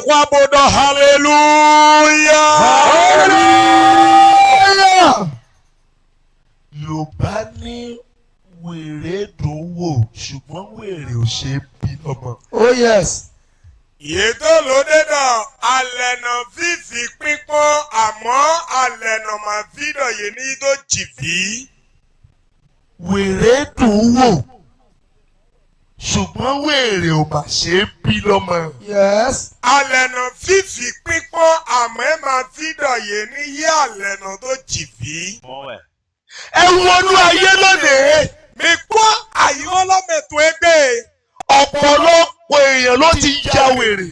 Xɔ bo ɖɔ hallelujah. Hallelujah. Yorùbá ní wèrè dùn wò, ṣùgbọ́n wèrè ò ṣe é bí lọ́mọ. Oh yes. Yètò lóde dọ̀ alẹ́nà fífi pípọ́n, àmọ́ alẹ́nà máa fi dọ̀ yé ní tó jìbí. Wèrè dùn wò, ṣùgbọ́n wèrè ò mà ṣe é bí lọ́mọ. Yes. Alẹ́nà fífi pípọ́n, àmọ́ ẹ máa fi dọ̀ yé ní yé alẹ́nà tó jìbí. Ẹ wọnú ayé lónìí. Mi kọ́ àyíwọ́lọ́mẹ̀tò ẹgbẹ́. Ọ̀pọ̀lọpọ̀ èèyàn ló ti ya wèrè.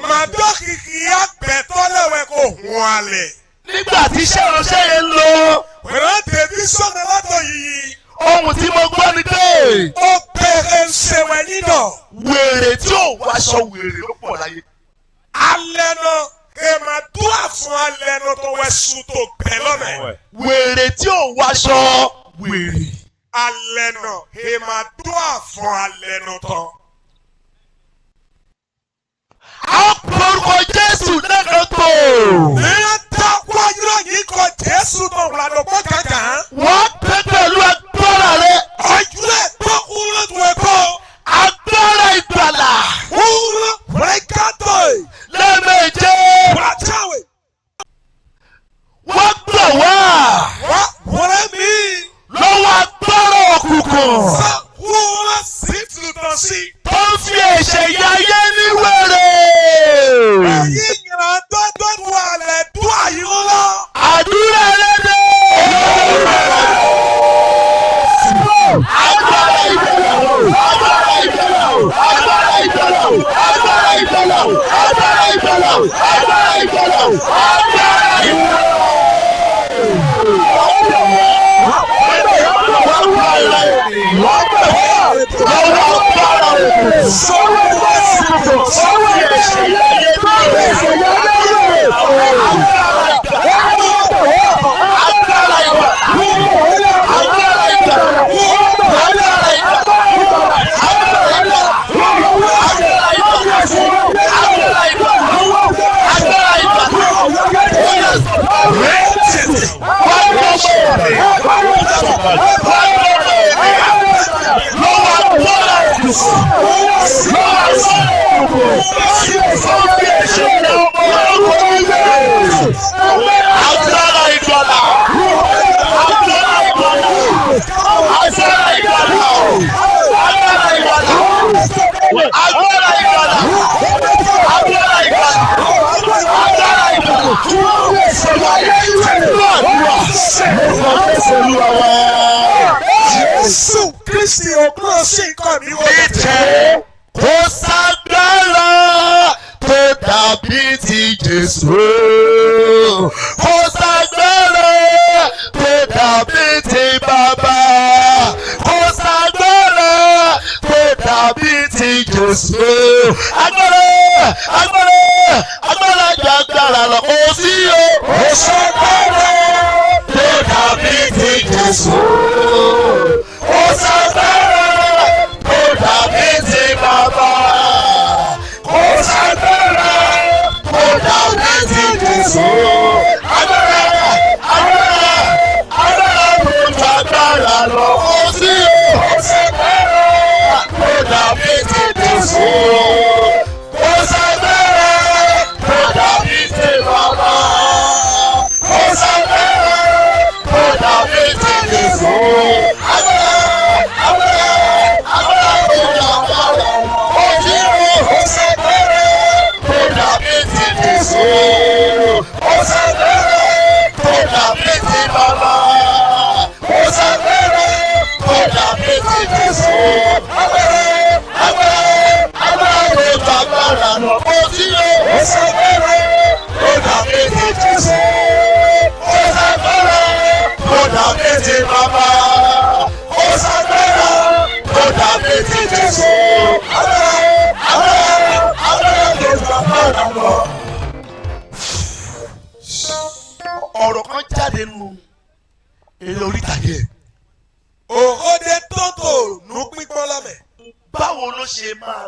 Màdó kìkì àgbẹ̀tọ́ lẹ́wẹ̀ kò hun alẹ̀. Nígbà tí iṣẹ́ ìránṣẹ́ yẹn ń lọ, Wẹ̀rẹ̀ tẹ̀bí sọ̀nà látọ̀ yìí. ohun tí mo gbọ́ ni pé Ó bẹ̀rẹ̀ ń ṣèwẹ̀ nínà. wèrè tí ò wáṣọ, wèrè ló pọ̀ láyé. Alẹ́nà èèmà dúà fún alẹ́nà tó wẹ̀ sùn tó gbẹ lọ́mẹ̀. Wèrè tí ò wáṣọ wèrè. Alẹ́nà èèmà dúà fún alẹ́nà tán. A ó pe orúkọ Jésù lẹ́ẹ̀kan tó. Ìyẹn dákú ayúrò yìí kọ Jésù tó wùlàdọ̀ pọ̀ gàgàn. Wọ́n pẹ́ pẹ̀lú agbára rẹ̀. Ọ̀yúrẹ̀ tó kúrò tó ẹ̀kọ́. Agbára ìgbàlà. Wúrọ̀ rẹ̀ kátó. Lẹ́ẹ̀méje. Wùlàjáwé. Wọ́n gbà wá Wọ́n wúrẹ́ mi. lọ́wọ́ agbára òkùnkùn Sọ wúrọ̀ sí tuntun sí. tó ń fi ẹ̀ṣẹ̀ ya ayé ní wèrè. Ẹ̀yin ìran tó tó tu àlẹ́ tó àyíkú lọ. Àdúrà ẹlẹ́dẹ̀. Agbára ìgbàlà! Agbára ìgbàlà! Agbára ìgbàlà! Agbára ìgbàlà! Agbára ìgbàlà! Agbára ìgbàlà! Agbára ìgbàlà! Agbára ìgbàlà! Agbára ìgbàlà! Agbára ìgbàlà! Agbára ìgbàlà! Agbára ìgbàlà! Agbára ìgbàlà! Agbára ìgbàlà! Olúwa wá. Jésù Kristi òkúrò sí nǹkan mi wọ́n. Ìjẹ́ kò ságbára tó dàbí ti Jésù. Kò ságbára tó dàbí ti bàbá. Kò ságbára tó dàbí ti Jésù. Agbára, agbára, agbára ju agbára lọ, kò sí o. Kò ságbára tó dàbí ti Jésù. Kò ságbára tó dàbí ti bàbá. Kò ságbára tó dàbí ti Jésù. Agbára, agbára, agbára tó ju agbára lọ, kò sí o. Kò ságbára tó dàbí ti Jésù. Kò ságbára tó dàbí ti bàbá. Kò ságbára tó dàbí ti Jésù. Agbára, agbára, agbára tó ju agbára lọ, kò sí o. Kò ságbára tó dàbí ti Jésù. Kò ságbára tó dàbí ti bàbá. Kò ságbára tó dàbí ti Jésù. Agbára, agbára, agbára tó ju agbára lọ, kò sí o. Kò ságbára tó dàbí ti Jésù. Kò ságbára tó dàbí ti bàbá. Kò ságbára tó dàbí ti Jésù. Agbára, agbára, agbára tó ju agbára lọ. Ọ̀rọ̀ kan jáde nù eré orí ìtàgé. Òhòdè tótó nù pípọ́n lọ́mẹ̀. Báwo ló ṣe máa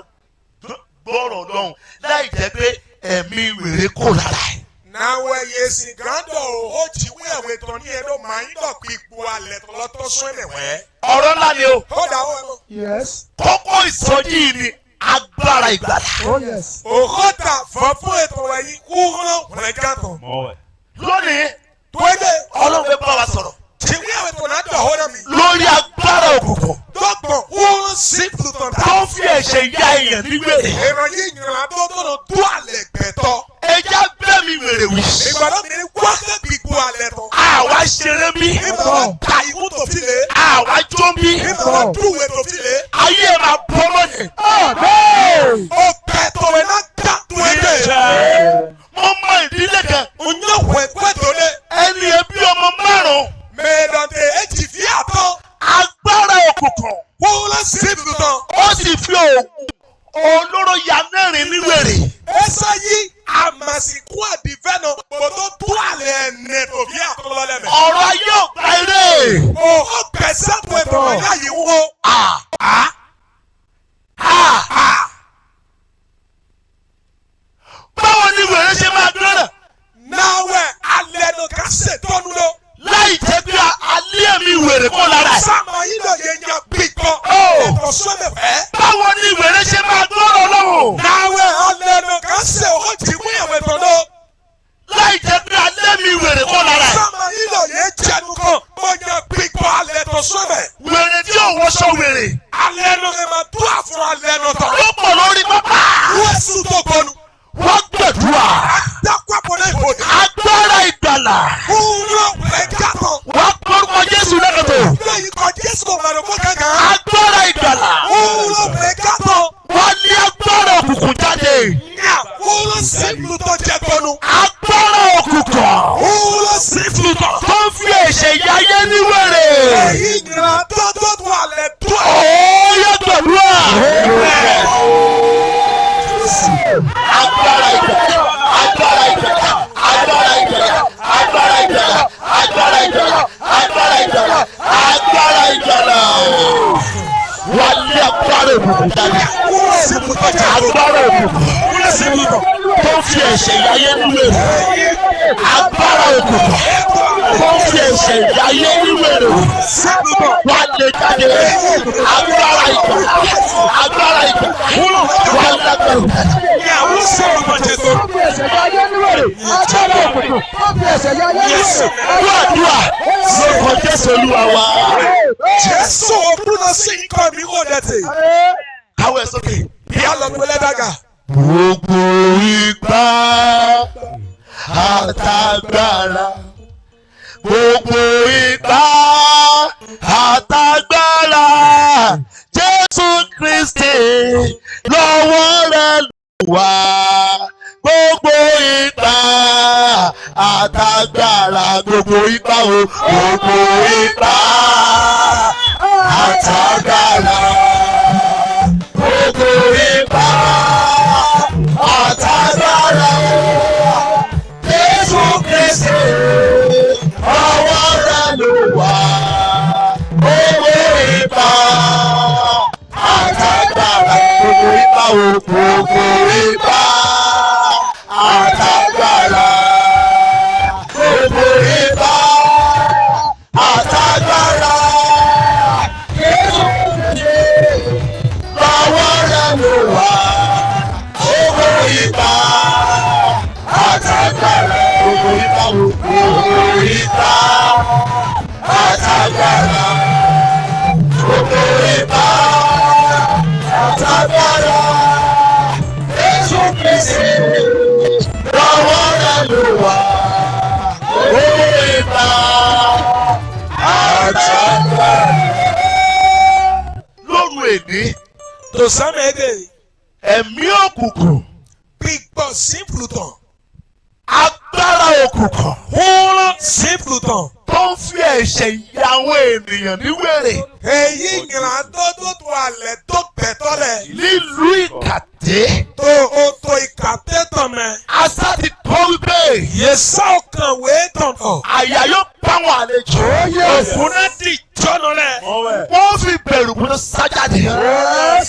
gbọ́rọ̀ Ọlọ́run láì jẹ́ pé ẹ̀mí wèrè kò lára ẹ̀. Náwó yesi gàdọ̀ ó jíwé ẹ̀wé tán ní ẹ̀dọ́ máa ń dọ̀ pípò alẹ̀ lọ́tọ́ sún ẹ̀mẹ̀wẹ́. Ọ̀rọ̀ ńlá ni o. Ó dà ó ẹ̀mọ́. Yes. Kókó ìsọjí yìí ni agbára ìgbàlà. Oh, yes. Òkúta fọ́fún ètò ẹ̀yìn kúrò rẹ̀ gàtọ̀. Lónìí, Tó ẹgbẹ́ Ọlọ́run fẹ́ bá wa sọ̀rọ̀ jíwé ẹ̀wé tó náà dọ̀ ọ́ mi. lórí agbára òkùnkùn Dọ́gbọ̀n kúrò sí pluton dá. tó ń fi ẹ̀ṣẹ̀ ya èèyàn ní wèrè. Ìran yìí yìnyín tó tó lọ tó alẹ̀ gbẹ̀tọ̀. Ẹja bẹ́ẹ̀ mi wèrè wí. Ìgbàdàn mi ní wákẹ́ pípò alẹ̀ tán. Àwa ṣeré bí. Ìgbà wọn ta ikú tó fi lé. Àwa jó bí. Ìgbà wọn dúwèé tó fi lé. Ayé máa bọ́ lónìí. Amen. Ó pẹ́ tó ẹ̀ náà dá tó ẹgbẹ́. Mo mọ ìdílé kan. Ǹyọ̀ wẹ̀gbẹ́ tó lé. Ẹni ẹbí ọmọ márùn-ún. Mẹ̀dọ̀dẹ̀ èjì fi àtọ́. Agbára òkùnkùn. Wọ́n sí pluton. Ó sì fi oògùn olóró ya mẹ́rin ní wèrè. Ẹsẹ̀ yìí àmàsìkú àdìfẹ́nà gbọ́dọ̀ tó alẹ̀ ẹ̀nẹ̀ tó fi àtọ́ lọ́lẹ́mẹ̀. Ọ̀rọ̀ ayé ò gba eré. Ó gbẹ̀sẹ̀ tó ẹ̀tọ́ rẹ̀ láyé wó. Báwo ni wèrè ṣe máa gbọ́ràn Náwẹ̀ alẹ́ nù ká ṣètọ́nu lọ. láì jẹ́ pé alẹ́ mi wèrè kó lára ẹ̀? Sáàmà yìí lọ yẹ yan gbígbọ́. Ètò sọ́mẹ̀fẹ́. Báwo ni wèrè ṣe máa gbọ́ràn lọ́wọ́ Náwẹ̀ alẹ́ nù ká ṣe ó ti mú ìyàwó ẹ̀tọ́ lọ. láì jẹ́ pé alẹ́ mi wèrè kó lára ẹ̀? Sáàmà yìí lọ yẹ jẹnu kan. Mo yan gbígbọ́ alẹ́ tó sọ́mẹ̀. Wèrè tí ò wọṣọ wèrè Alẹ́ nù ẹ máa tó àfúrà alẹ́ nù tọ̀. ló pọ̀ lórí pápá. Wọ́n sùn tó gbọ́nu. Wọ́n gbàdúrà. Dákú àpọ̀lẹ́ ìbòdì. Agbára ìgbàlà. Wúrọ̀ ẹ̀ gàtọ̀. Wọ́n gbórúkọ Jésù lẹ́kọ̀tọ̀. Lẹ́yìn kan Jésù kò mọ̀rọ̀ fún kankan. Agbára ìgbàlà. Wúrọ̀ ẹ̀ gàtọ̀. Wọ́n lé agbára òkùnkùn jáde. Nyà wúrọ̀ sí flutọ̀ jẹ gbọ́nu. Agbára òkùnkùn Wúrọ̀ sí flutọ̀. tó ń fi ẹ̀ṣẹ̀ yáyé ní wèrè. Èyí nira tó tó tó alẹ́ tó. Ó yẹ gbàdúrà. Agbára ìgbàlà. Agbára ìgbàlà. Agbára ìgbàlà. Agbára ìgbàlà. Agbára ìgbàlà. Agbára ìgbàlà. Agbára ìgbàlà. Wọ́n lé agbára òkùnkùn jáde. Wúrọ̀ sí flutọ̀ jẹ gbọ́nu. Agbára òkùnkùn Wúrọ̀ sí flutọ̀. tó ń fi ẹ̀ṣẹ̀ yáyé ní wèrè. Agbára òkùnkùn tó ń fi ẹ̀ṣẹ̀ yáyé ní wèrè. Sí flutọ̀. Wà lè jáde. Agbára ìgbàlà. Agbára ìgbàlà. Wà lágbára. Nyà wúrọ̀ sí flutọ̀ jẹ gbọ́nu. Ó fi ẹ̀ṣẹ̀ ya ayé ní wèrè. Agbára òkùnkùn. Ó fi ẹ̀ṣẹ̀ ya ayé ní wèrè. Gbàdúrà lórúkọ Jésù Olúwa wa. Jésù òkúná sí nǹkan mi kò dẹ̀tẹ̀. Káwọ́ ẹ sókè. Bí a lọ gbẹlẹ́ dàgà. Gbogbo ipá àtàgbára. Gbogbo ipá àtàgbára. Jésù Kristi lọ́wọ́ rẹ̀ ló wà. Gbogbo ipá àtàgbára. Gbogbo ipá o. Gbogbo ipá àtàgbára. Gbogbo ipá àtàgbára. Jésù Kristi ọwọ́ rẹ̀ ló wà. Gbogbo ipá àtàgbára. Gbogbo ipá o. Gbogbo ipá àtàgbára. Gbogbo ipá àtàgbára. Jésù Kristi lọ́wọ́ rẹ̀ ló wà. Gbogbo ipá àtàgbára. Gbogbo ipá o. Gbogbo ipá àtàgbára. Gbogbo ipá àtàgbára. Jésù Kristi lọ́wọ́ rẹ̀ ló wà. Gbogbo ipá àtàgbára. Lóru èdè, Tòsánmẹ́gẹ̀ ẹ̀mí òkùnkùn, gbígbọ́ sí pluton. agbára òkùnkùn Wúrọ̀ sí pluton. tó ń fi ẹ̀ṣẹ̀ ya àwọn ènìyàn ní wèrè Èyí nira tó tó tó alẹ̀ tó gbẹ̀tọ́ lẹ̀. nílùú Ìkàtẹ́. Tó o tó ìkà tẹ́tọ̀ mẹ́. Asá ti kọ́ wípé Yẹsà ọkàn wé tọ̀nà. àyà yóò bá wọn àlejò. Oh, yes. Òkúná di jọ́nà lẹ̀. Wọ́n fi bẹ̀rù bójú sájáde. Yes.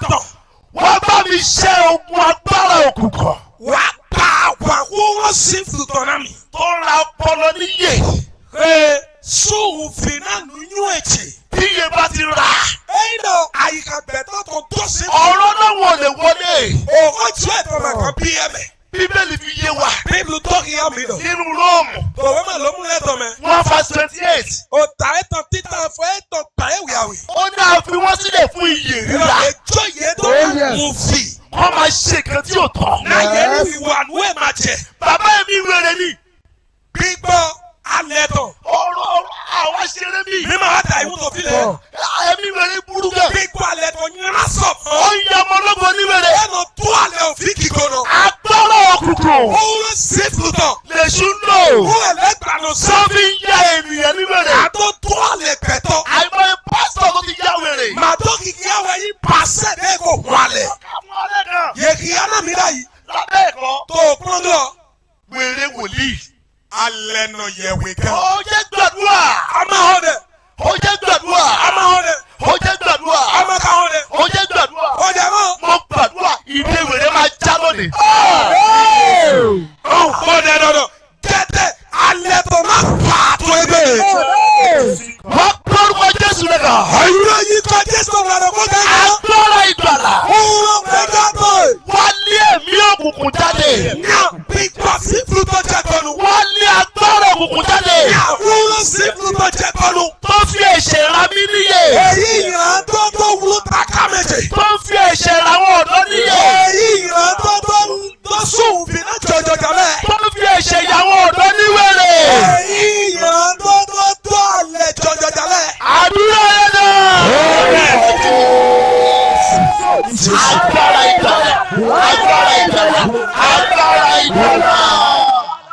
Tàtọ̀. Wá bá mi ṣẹ́ ogun agbára òkùnkùn Wà pa àwọn wọ́n sí tutọ̀ náà mi. tó ń ra ọpọlọ níyè. Ee sóhun fìnnà nínú ẹ̀jẹ̀. Tí iye bá ti rà, Ẹyin náà àyíká gbẹ̀tọ̀ tó tó sí. ọ̀rọ̀ náà wọ́n lè wọlé. Òkò tí ẹ̀ tó máa kàn bí ẹ̀mẹ̀. Bíbélì fi yé wa Bíbélì tó kì í yá mi lọ. nínú Róòmù Tòwé mà ló mú lẹ́tọ̀ mẹ́. 1:28. Òtà ẹ̀tàn títà fún ẹ̀tàn pàẹ́wìàwì. Ó ní a fi wọ́n sílẹ̀ fún iyè rírà. Ètò yẹn tó Oh, yes. mú fi. Wọ́n máa ṣe nǹkan tí ò tọ́. Náà yẹn ní ìwà nú ẹ̀ máa jẹ. Bàbá mi wèrè ni. Gbígbọ́ alẹ́ tán. Ọ̀rọ̀ ọ̀rọ̀ àwa ṣeré mi. Mímọ́ àtà ìwúntò filẹ̀. Ẹ̀mí wèrè burú gan. Gbígbọ́ alẹ́ tán yẹn sọ̀ Ó mọ́. ń ya ọmọ ológo ní wèrè. Ẹnu tó alẹ́ òfin kíkọ́ náà. Agbára òkùnkùn Òun sì tutọ̀. lèṣù ń lò. Òun ẹlẹ́gbàánu Tó sọ. fi ń ya ènìyàn ní wèrè. Àtó tó alẹ́ pẹ̀tọ́. Àìmọye pásítọ̀ tó ti ya wèrè. Màdó kìkì àwọn yìí pàṣẹ bẹ́ẹ̀ kò hún alẹ́. Àwọn alẹ́ kan Yèkì anámìíràn yìí lábẹ́ ẹ̀kọ́. tó o kúrò lọ. Wèrè wòlíì. Alẹ́ nà yẹ̀wé gan. Ó jẹ́ gbàdúrà. A máa hàn dẹ̀. Ó jẹ́ gbàdúrà. A máa hàn dẹ̀. Ó jẹ́ gbàdúrà. A máa ká hàn dẹ̀. Ó jẹ́ gbàdúrà. Ó jẹ́ mọ́. Mo gbàdúrà ìdè wèrè máa já lónìí. Ó dẹ̀ dọ̀dọ̀. Kẹ́tẹ́ alẹ́ tó máa fà á tó ẹgbẹ́. Wọ́n gbórúkọ Jésù lẹ́kọ̀ọ́. Àyùrọ̀ yìí kọ́ Jésù lọ́dọ̀ kó kẹ́kẹ́. Agbára ìgbàlà. Òun gbẹ́gbẹ́ bọ̀. Wá lé ẹ̀mí òkùnkùn jáde. Ní àpíkọ́ sí fúlùtọ́ jẹ́ kọ́nu. Wá lé agbára òkùnkùn jáde. Ní àwúrọ̀ sí fúlùtọ́ jẹ́ kọ́nu. Tó fi ẹ̀ṣẹ̀ ra mí níyè. Èyí ìran tó tó wúlò taka méje. Tó fi ẹ̀ṣẹ̀ ra àwọn ọ̀dọ́ níyè. Èyí ìran tó tó tó sùn fi náà jọjọ jalẹ̀. Tó fi ẹ̀ṣẹ̀ ya àwọn ọ̀dọ́ níwèrè. Èyí ìran tó tó tó alẹ̀ jọjọ jalẹ̀. Àdúrà yẹn náà. Agbára ìgbàlà. Agbára ìgbàlà. Agbára ìgbàlà.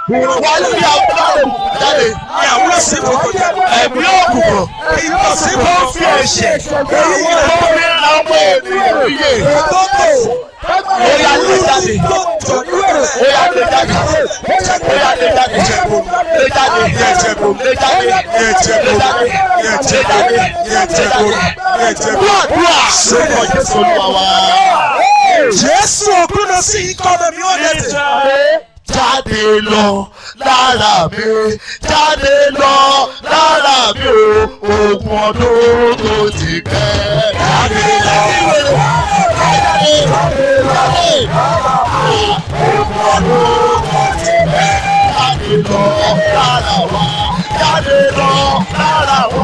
Wá lé agbára òkùnkùn jáde. Ní àwúrọ̀ sí fúlùtọ́ jẹ́ kọ́nu. Ẹ̀mí òkùnkùn. Ìtọ́ sí Tó fúlùtọ́. fi ẹ̀ṣẹ̀. Èyí ìran Tó fi ra ọmọ ènìyàn níyè. tó tó Ó yá lé jáde. tó jọ Ó yá lé jáde. Ó yá lé jáde. Lé jáde. Lé jáde. Lé jáde. Lé jáde. Lé jáde. Gbàdúrà lórúkọ Jésù Olúwa wa. Jésù òkúná sí ikọ̀ mi ò lè tẹ̀. Jáde lọ lára mi, jáde lọ lára mi o, ogún ọdún tó ti pẹ́. Jáde lọ, jáde, jáde, ogún ọdún tó ti pẹ́. Jáde lọ lára wa, jáde lọ lára wa o,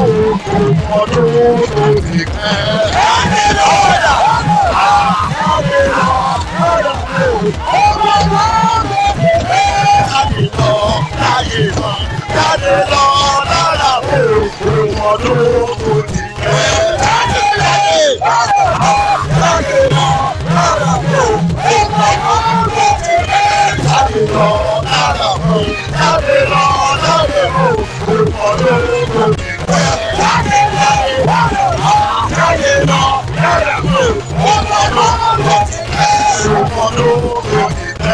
ogún ọdún tó ti pẹ́. Jáde lọ lára wa, jáde lọ lára wa o, ogún ọdún tó ti pẹ́. Jáde lọ láyé wa, jáde lọ lára wa o, ogún ọdún tó ti pẹ́. Jáde jáde, jáde lọ lára wa o, ogún ọdún tó ti pẹ́. Jáde lọ lára wa o, jáde lọ lára wa o, ogún ọdún tó ti pẹ́. Jáde jáde, jáde lọ lára wa o, ogún ọdún tó ti pẹ́. Ogún ọdún tó ti pẹ́.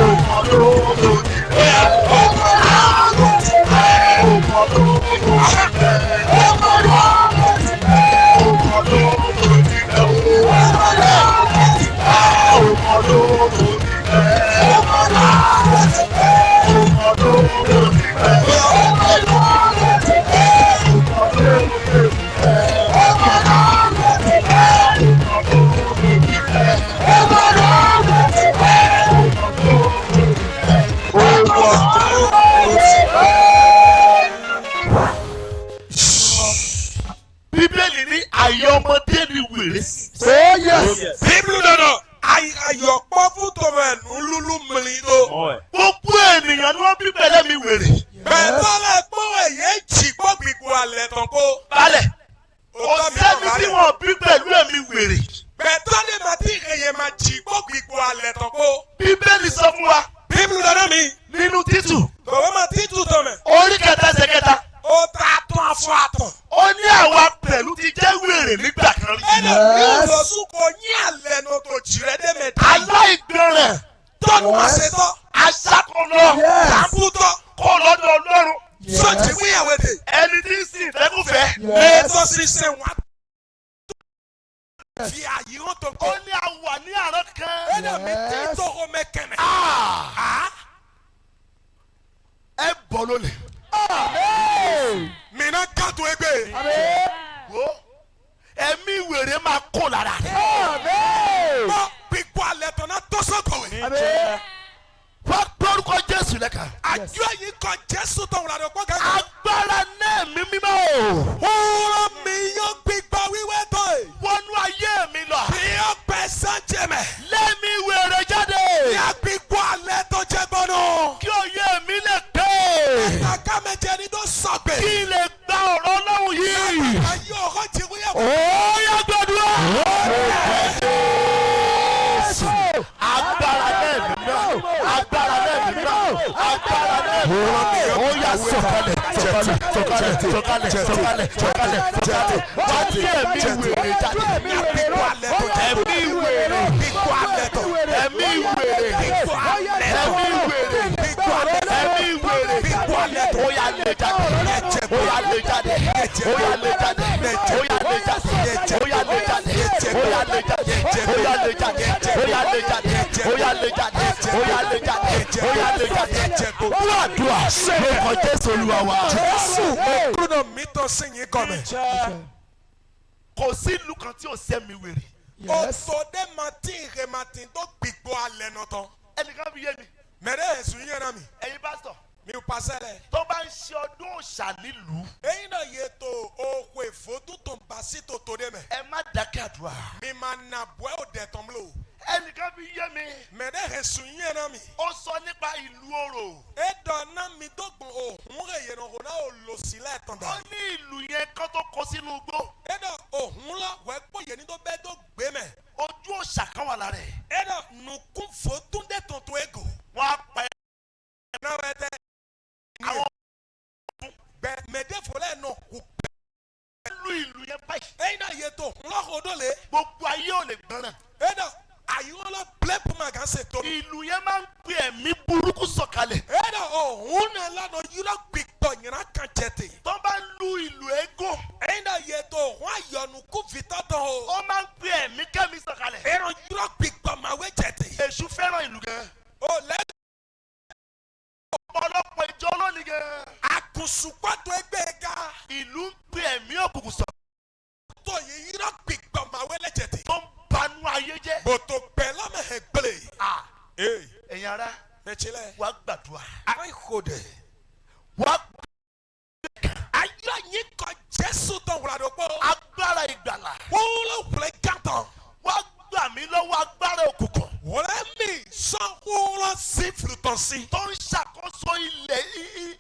Ogún ọdún tó ti pẹ́. Ogún ọdún tó ti pẹ́. Ogún ọdún tó ti pẹ́. Ogún ọdún tó ti pẹ́. Ogún ọdún tó ti pẹ́. Ogún ọdún tó ti pẹ́. Ogún ọdún tó ti pẹ́. Ogún ọdún tó ti pẹ́. Ogún ọdún tó ti pẹ́. Ogún ọdún tó ti pẹ́. Ogún ọdún tó ti pẹ́. Ogún ọdún tó ti pẹ́. Ogún ọdún tó ti pẹ́. Ogún ọdún tó ti pẹ́. Ogún ọdún tó ti pẹ́. Bíbélì ní àyè ọmọdé ni wèrè sí. Oh yes. Bíbélì dọ̀dọ̀ ayọ̀pọ̀ fún tọmọ ẹ̀nu lúlú mìíràn tó. Gbogbo ènìyàn ni wọ́n bí pẹ̀lẹ́ mi wèrè. Bẹ̀tọ́lẹ̀ kó ẹ̀yẹ́ jì kó gbìgbó alẹ̀ tán kó. Balẹ̀, kò sẹ́ni tí wọ́n bí pẹ̀lú ẹ̀mí wèrè. Bẹ̀tọ́lẹ̀ máa ti ẹ̀yẹ máa jì kó gbìgbó alẹ̀ tán kó. Bíbélì sọ fún wa Bíbélì dọ̀dọ̀ mi. nínú Títù Tọ̀wé máa ti tù tọ̀mẹ̀. orí kẹta ẹsẹ̀ kẹta. Ó ta tún afọ àtọ̀. Ó ní àwa pẹ̀lú ti jẹ́ wèrè nígbà kan rí. Ẹnì mi ò lọ sún kọ yín alẹ́ nù tó jìrẹ́ dé mẹ́ta. Aláìgbọràn, Tọ́nu wá ṣe tọ́. aṣákọ̀lọ́, Yes. Tàbútọ̀. kó lọ́dọ̀ Ọlọ́run. Sọ̀tì wíyàwó dè. Ẹni tí ń sìn ìfẹ́kùfẹ́. Yes. Ètò ṣiṣẹ́ wọn. Fi àyè wọn tó Ó kọ. ní a wà ní àrán kan. Ẹnà mi tí tọrọ mẹkẹmẹ. Ah! Ẹ bọ̀ lólè. Mìíràn kàtó egbe. Wo ẹ̀mí wèrè máa kó lára rẹ̀. Bọ́ pípọ́ alẹ́ tán náà tó sọ́kọ̀wé. Wọ́n gbórúkọ Jésù lẹ́ka. Àjọ yìí kọ Jésù tó wùlàdọ̀ pọ̀ gángan. Agbára náà mi mímọ́ o. Wúrọ̀ mi yóò gbígbọ́ wíwẹ́ tó yìí. Wọnú ayé mi lọ. Bí ó pẹ́ sánjẹ̀mẹ̀. Lẹ́mi wèrè jáde. Ní àgbígbọ́ alẹ́ tó jẹ́ gbọ́nù. Kí òye mi lè pé. Kàkà méje ni tó sọ̀gbẹ̀. Kí n lè gba ọ̀rọ̀ Ọlọ́run yìí. Ayé ọ̀rọ̀ ti wúyẹ̀ Ó yá, gbàdúrà. Agbára náà mi mímọ́. Agbára náà mi mímọ́. Agbára náà mi mímọ́. Ó yá, sọ̀kalẹ̀, sọ̀kalẹ̀, sọ̀kalẹ̀, sọ̀kalẹ̀, sọ̀kalẹ̀, sọ̀kalẹ̀, sọ̀kalẹ̀. Wá lé ẹ̀mí wèrè jáde. Àgbígbọ́ alẹ́ tó jẹ́ Ẹ̀mí wèrè. Gbígbọ́ alẹ́ tó. Ẹ̀mí wèrè. Gbígbọ́ alẹ́ tó. Ẹ̀mí wèrè. Gbígbọ́ alẹ́ tó. Ẹ̀mí wèrè. Gbígbọ́ alẹ́ tó. Ó yá, lé jáde. Ó yá, lé jáde. Ó yá, lé jáde. Ó yá, lé jáde. Ó yá, lé jáde. Ó yá, lé jáde. Ó yá, lé jáde. Ó yá, lé jáde. Ó yá, lé jáde. Ó yá, lé jáde. Ó yá, lé jáde. Fún àdúrà lórúkọ Jésù Olúwa wa. Jésù òkúrò mi tó sí yín gọ̀mẹ̀. Kò sí ìlú kan tí ò sẹ́mi wèrè. Òtòdé màtí ìrèmàtí tó gbígbọ́ alẹ́ nọ tán. Ẹnìkan fi yé mi. Mẹ̀rẹ́ ẹ̀sùn yẹn náà mi. Ẹ̀yin pásítọ̀, Mi ò pàṣẹ lẹ̀. tó bá ń ṣe ọdún òòṣà nílùú, Èyí náà yẹ tó òkú èfódú tó ń bá sí tòtò dé mẹ́. ẹ má dákẹ́ àdúrà. Mi máa nà bọ́ ẹ̀ òdẹ̀ tán lò. Ẹnìkan fi yé mi. Mẹ̀rẹ́ ẹ̀sùn yẹn náà mi. Ó sọ nípa ìlú Orò. Edɔ na mi dɔgbɔn ohun rẹ̀ yẹn kò náà ò lò sílẹ̀ tán Ó dà. ní ìlú yẹn kán tó kó sínú igbó. Edɔ ohun la wẹ́ kpɔ yẹn ní tó bẹ́ẹ̀ tó gbé mẹ́. Ojú òòṣà kan wà lára ẹ̀. Edɔ nukun fotun de tuntun ego. Wọ́n á pa ẹ́. Náà bẹ tẹ. Àwọn Gbẹ mẹdẹfo lẹ nọ kú. ìlú ìlú yẹn báyìí. Eyi náà yẹ tó ńlọkọdọ lé. Gbogbo ayé ò lè gbọ́n. Edɔ ayiwo lọ plẹ puma kan se tó. Ìlú yẹn máa ń pè ẹ̀mí burúkú sọ̀kalẹ̀. Edɔ ohun náà lọ́nà yúlọ gbìgbọ̀ nyina kan jẹ te. Tó bá ń lu ìlú eégún, Eyi náà yẹ tó ohun ayọ̀nùkú fitọ́tọ̀ o. ó máa ń pè ẹ̀mí kẹ́mi sọ̀kalẹ̀. Ẹ̀rọ yúlọ gbìgbọ̀ màwé jẹ te. Èṣù fẹ́ràn ìlú gan. O lẹ́ Ọ̀pọ̀lọpọ̀ ìjọ lónìí gan. Akusukpɔtɔ egbe ga. Ìlú ń pè ẹ̀mí òkùnkùn sọ̀ tó yi yírɔ gbigbɔ ma wele jɛte. tó ń banú ayé jẹ́. Bòtò gbɛlɔ mɛ hɛn gble. Ah, Ee. ẹ̀yin ará, Mɛtsi lɛ. wàá gbàdúrà. Ayi ko dɛ. Wàá Ayɔ nyi kɔ Jésù tɔ wula do kpɔ. Agbára ìgbàlà. Wúlò wulɛ gàtɔ. Wàá gbà mí lọ́wọ́ agbára òkùnkùn Wòlé mi sɔn wúlò sí filitɔ sí. tó ń ṣàkóso ilẹ̀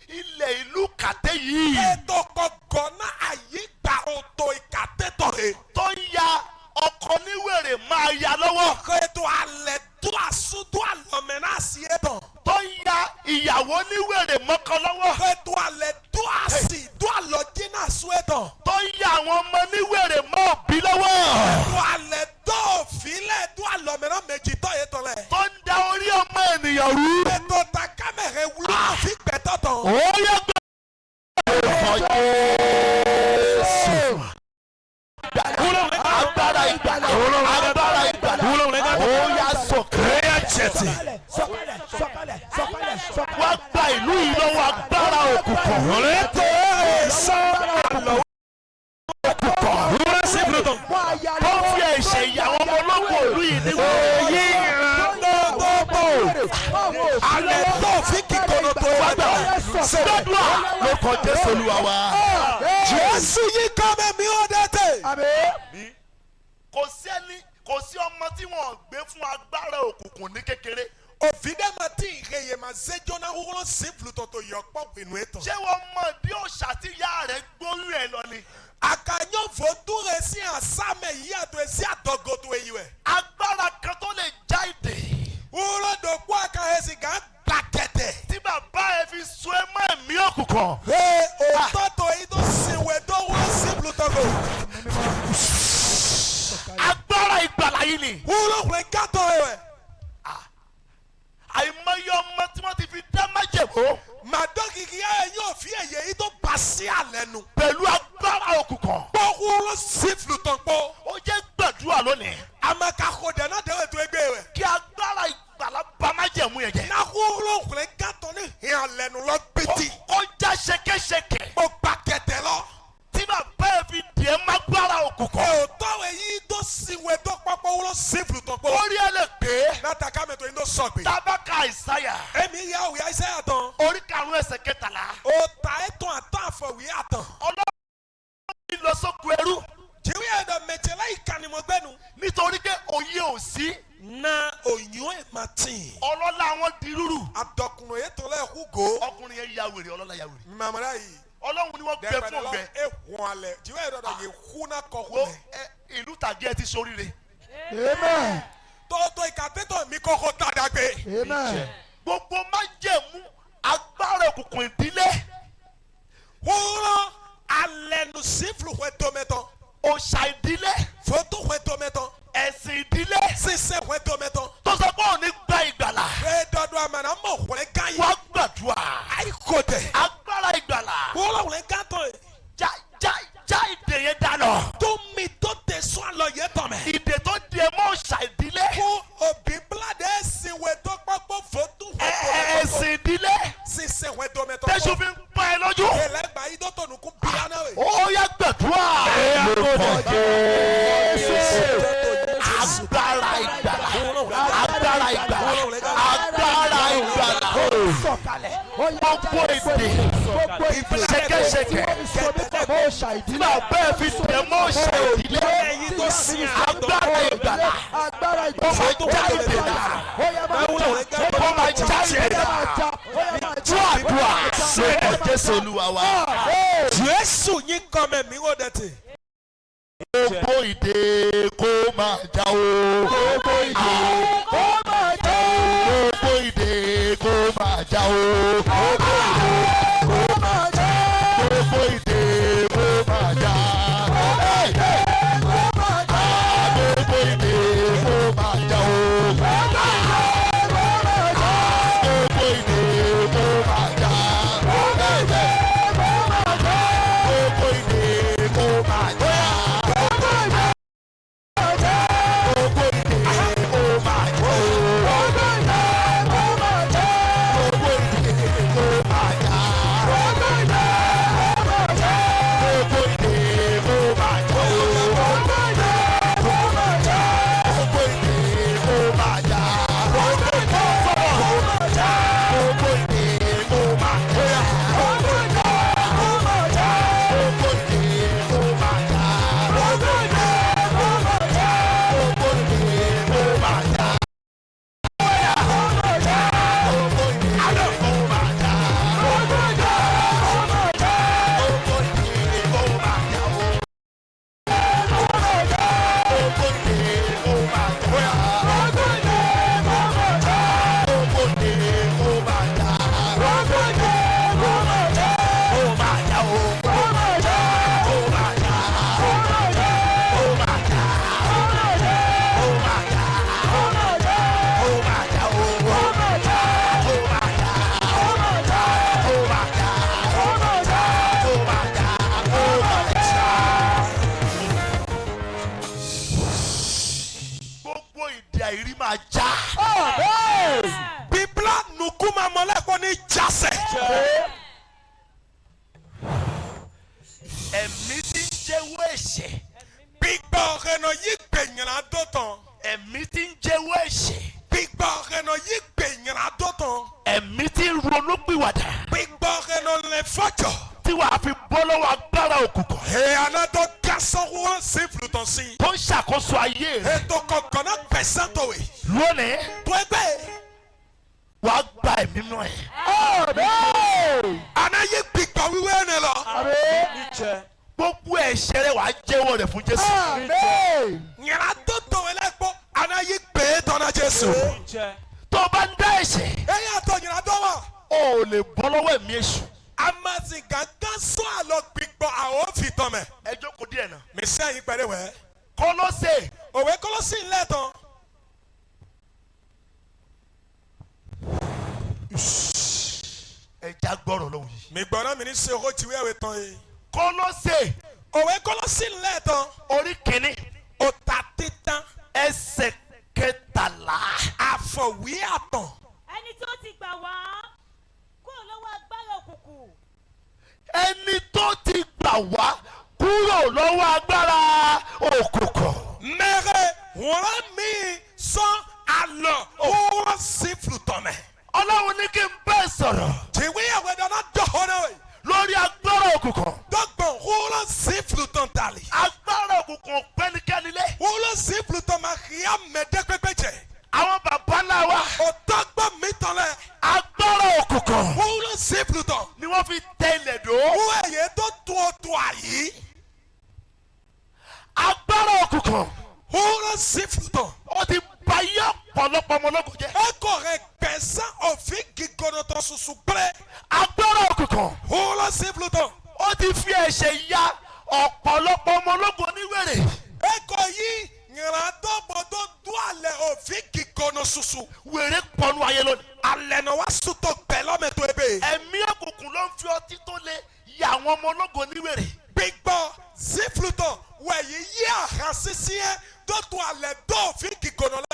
ilẹ̀ ìlú kàtẹ́ yìí. Ètò kọ̀gọ́ náà àyè gba òtò ìkàtẹ́tọ̀ rẹ̀. Tó ń ya ọkọ níwèrè máa ya lọ́wọ́. Ètò alẹ́ tó àsúndó àlọ́mẹ́ náà sí ètò. Tó ń ya ìyàwó níwèrè mọ́kọ lọ́wọ́. Ètò alẹ́ tó àsì tó àlọ́jí náà sún ètò. Tó ń ya àwọn ọmọ níwèrè mọ́ òbí lọ́wọ́. Ètò alẹ́ tó òfìlẹ̀ tó àlọ́mẹ́ náà méjì tọ́ ètò lẹ̀. Tó ń da orí ọmọ ènìyàn rú. Ètò takámẹ̀rẹ̀ wúlò fi gbẹ̀tọ̀ tán. Ó yẹ gbé. Jésù. Agbára ìgbàlà. Agbára ìgbàlà. Ó yá, sọ̀kalẹ̀. Sọ̀kalẹ̀, sọ̀kalẹ̀, sọ̀kalẹ̀, sọ̀kalẹ̀. Wá gba ìlú yìí lọ́wọ́ agbára òkùnkùn. Ètò sọ Tó fi ẹ̀ṣẹ̀ ìyà àwọn ọmọ ológun ìlú yìí ní Èyí ìrànlọ́gbọ̀gbọ̀ alẹ́ tó fi kíkọ́nà tó wà gbà. Gbàdúrà lórúkọ Jésù Olúwa wa. Jésù yìí kọ́ mẹ́mí ó dé tè. Àmín. Kò sẹ́ni, kò sí ọmọ tí wọ́n gbé fún agbára òkùnkùn ní kékeré. Òfin dẹ́ ma tí ìrẹyè ma zéjọ́ náà wúlò sí filutọ̀ tó yọ pọ̀ pinnu ètò. Ṣé wọ́n mọ̀ bí òòṣà tí ìyá rẹ̀ gbóyún ẹ̀ lọ ni? Àkànyọ́ fòdúrè sí àsámẹ̀ yìí àtò sí àdọ́gọ́tò èyí wẹ̀. Agbára kan tó lè já ìdè Wúlò dòkú àkàhẹ́sì kà á gbà kẹ̀tẹ̀. tí bàbá ẹ fi so ẹ mọ́ ẹ̀mí òkùnkùn. Ee òtọ́tò yìí tó sìnwé tó wúlò sí filutọ̀ kò. Agbára ìgbàlà yìí ni. Wúlò wúlò gàtọ̀ wẹ̀. Àìmọye ọmọ tí wọ́n ti fi dá májẹ̀mú Màdókìkì ẹ yóò fi ẹ̀yẹ yìí tó bá sí alẹ́ nu. pẹ̀lú agbára òkùnkùn. Kpọ́ wúlò sí filutọ̀ kpọ́. Ó jẹ́ gbàdúrà lónìí. Lónìí. Amakaxɔ dɛ na dɛwɛ to egbe wɛ. Kí agbára ìgbàlà ba májẹ̀mú yẹn jẹ́. Na wúlò wùlẹ̀ gàtọ̀ ní hìàn lẹ́nu lọ gbẹtì. Kó já ṣẹ̀kẹ̀ṣẹ̀kẹ̀. Mo gba kẹtẹ lọ. Tí bàbá ẹ̀ fi dìé mágbára òkùnkùn. Ẹ ò tọ́wọ̀ èyí tó sinwó tó kpọ́kpọ́ wúlò sífù tó kpọ́. Orí ẹ lè pé. N'ata ká mẹ́tò yín tó sọ̀gbìn. Tábàkà Àìsáyà. Èmi yà wíyá iṣẹ́ àtàn. Orí 5 ẹsẹ̀ 13. O ta ètò àtọ́ àfọwé àtàn. Ọlọ́run lọ sóko ẹrú. Jìwé ẹ̀dọ̀ mẹ̀tsẹ̀lá ìkànnìmọ̀gbẹ́nu. Nítorí pé òye ò sí. Na òyìn ẹ̀ ma tì. Ọlọ́lá wọn di rúrù. Adọ̀kùnrin yẹn tó lẹ̀ kú go. Ọkùnrin yẹn ya wèrè, ọlọ́lá ya wèrè. Mamara yìí. Ọlọ́run ni wọ́n gbẹ fún Dẹ́gbẹ̀rẹ̀ lọ ọgbẹ. ehun alẹ̀. Jìwé ẹ̀dọ̀ yẹ kú náà kọ̀ Wo kú mẹ́. ẹ, ìlú tàgé ẹ ti soríire. Amen. Tọ́tọ̀ ìkàtẹ́tọ̀ mi kọ́kọ́ tàdàgbé. Amen. Gbogbo májẹ̀mú agbára òkùnkùn ìdílé. Wúrọ̀ alẹ́nu sífù wẹ́tọ́mẹ́tọ́. Òòṣà ìdílé. Fótó wẹ́tọ́mẹ́tọ́. Ẹ̀sìn ìdílé. Sísẹ́ wẹ́tọ́mẹ́tọ́. Tó sọ pé òní gba ìgbàlà. Ẹ̀dọ̀dọ̀ àmàlà mọ̀ wọlé gán yìí. Wá gbàdúrà. Àyíkò tẹ̀. Agbára ìgbàlà. Wúrọ̀ wọlé gán tọ̀ yìí. Já já já ìdè yẹn dànù. Tó mi tó tẹ sún àlọ́ yẹ tọ̀ mẹ́. Ìdè tó di ẹ mọ́ òòṣà ìdílé. Fún òbí bíládé ẹ̀sìn wẹ́tọ́ pápọ̀ fótó Ẹ̀sìn ìdílé. Sísẹ́ wẹ́tọ́mẹ́tọ́. Tẹ́sù fi ń pa ẹ lójú. Ẹlẹ́gbàá yìí tó tọ̀nù kún bíyá náà wẹ̀. Ó yá, gbàdúrà. Lórúkọ Jésù. Agbára ìgbàlà. Agbára ìgbàlà. Agbára ìgbàlà. Sọ̀kalẹ̀. Ó yá, Gbogbo ìdè. gbogbo ìdè. Ṣẹ̀kẹ̀ṣẹ̀kẹ̀. Tí wọ́n fi so mí pọ̀ mọ́ òòṣà Tí ìdílé. bàbá ẹ fi dẹ̀ mọ́ òòṣà ìdílé. Ẹyin tó sin Agbára ìgbàlà. Agbára Ó ìgbàlà. máa já ìdè dà. Ó yá, máa já. Ó máa já ìdè Ó yá, dà. máa já. Ó yá, máa já. Tú àdúrà. Lórúkọ Jésù Olúwa wa. Jésù yín kọ́ mẹ́ mi wò dẹ̀ tì. Gbogbo ìdè kó máa já o. Gbogbo ìdè kó máa já. Gbogbo ìdè kó máa já o. Gbogbo ìdè kó máa já. Gbogbo ìdè kó máa já. Kó máa já. Gbogbo ìdè kó máa já o. Kó máa já. Gbogbo ìdè kó máa já. Kó máa já. Gbogbo ìdè kó máa já. Gbogbo ìdè kó máa já. Gbogbo ìdè kó máa já o. Gbogbo ìdè kó máa já. Gbogbo ìdè kó máa já. Gbogbo ìdè kó máa já. Gbogbo ìdè kó máa já o. Gbogbo ìdè kó máa já. Gbogbo ìdè kó máa já. Gbogbo ìdè kó máa já. Gbogbo ìdè kó máa já. Gbogbo ìdè kó máa já. Gbogbo ìdè kó máa já. Gbogbo ìdè kó máa já. Gbogbo ìdè kó máa já. Kó máa já. Gbogbo ìdè kó máa já. Gbogbo ìdè kó máa já. Gbogbo ìdè kó máa já o. Kó máa já. Gbogbo ìdè kó máa já. Gbogbo ìdè kó máa já. Gbogbo ìdè kó máa já. Gbogbo ìdè kó máa já. Kó máa já o. Kó máa já. Kó máa já. Kó máa já. Kó máa já. Kó máa já. Kó máa já. Kó máa já. Kó máa já o. Kó máa já. Kó máa já. Kó máa já. Kó máa já. Kó máa já. Kó máa já. Kó máa já. Gbogbo ìdè àìrí máa já. Amen. Bíbélà nukú máa mọ lẹ́kọ̀ọ́ ní jásẹ̀. Ẹ̀mí tí ń jẹ́wọ́ ẹ̀ṣẹ̀. Gbígbọ́ ọ̀rẹ́nà yìí gbẹ̀yìnrà dọ̀tàn. Ẹ̀mí tí ń jẹ́wọ́ ẹ̀ṣẹ̀. Gbígbọ́ ọ̀rẹ́nà yìí gbẹ̀yìnrà dọ̀tàn. Ẹ̀mí tí ń ronú pìwàdà. Gbígbọ́ ọ̀rẹ́nà lẹ fọ́jọ́. Tí wàá fi bọ́ lọ́wọ́ agbára òkùnkùn. Èèyàn tó kásán wọ́n sí flùtàn sí. Tó ń ṣàkóso ayé rẹ̀. Ètò kọ̀ọ̀kan náà gbẹ̀sán tó wẹ̀. Lónìí, Tó ẹgbẹ́ wàá gba ẹ̀mí náà ẹ̀. Amen. àná yìí gbígbọ́ wíwẹ́ ni lọ. Amen. Gbogbo ẹ̀ṣẹ̀ rẹ̀ wàá jẹ́wọ́ rẹ̀ fún Jésù. Amen. Nyàrá tó tó wẹ̀ lẹ́kpọ̀ àná yìí gbé tọ́nà Jésù. Tó o bá ń dá ẹ̀ṣẹ̀, Ẹ̀yà tó nyàrá tó wà. o ò lè bọ́ lọ́wọ́ ẹ̀mí èṣù. Amasi gángan sọ àlọ́ gbígbọ́ àwọn fi tán mẹ́. Ẹ jókòó díẹ̀ náà. Mi sẹ́yìn pẹ̀lú wẹ̀. Kólósè Òwe kọ́lọ́sì ńlẹ̀ tán. Ẹ já gbọ́rọ̀ lọ́wọ́ yìí. Mi gbọ́dọ̀ mi ní se owó tiwé ẹ̀wẹ̀ tán yìí. Kólósè Òwe kọ́lọ́sì ńlẹ̀ tán. orí 1. Ọ̀tà títan. Wúlò sífù tán ma xìyà mẹ́dẹ́gbẹ́gbẹ́ jẹ. Àwọn bàbá ńlá wa. Òtọ́gbọ́n mi tán lẹ̀. Agbára òkùnkùn Wúlò sífù tán. ni wọ́n fi tẹ ilẹ̀ dó. Wú ẹ̀yẹ tó tu ọ̀tún àyí. Agbára òkùnkùn Wúlò sífù tán. ó ti ba ayé ọ̀pọ̀lọpọ̀ ọmọ ológun jẹ́. Ekɔ rɛ gbɛsán òfin gígɔnɔtɔ susu gblẽ. Agbára òkùnkùn Wúlò sífù tán. ó ti fi ẹ̀ṣẹ̀ ya ọ̀pọ̀lọpọ̀ ọmọ ológun oníwèrè. Ekɔ yi nyradɔgbɔdɔ do alɛ òfin gígɔnɔ susu. Wèrè pọnú ayé lónìí. Alɛnɔ wa sutɔ gbɛlɔmɛtɔ ebe. Ẹ̀mí òkùnkùn ló ń fi ọtí tó le ya àwọn ọmọ ológun oníwèrè. Gbigbɔ sífù tán wẹ̀yí yí àhà sísíẹ́ dọ́tun alɛ dọ́ òfin gígɔnɔ lɛ.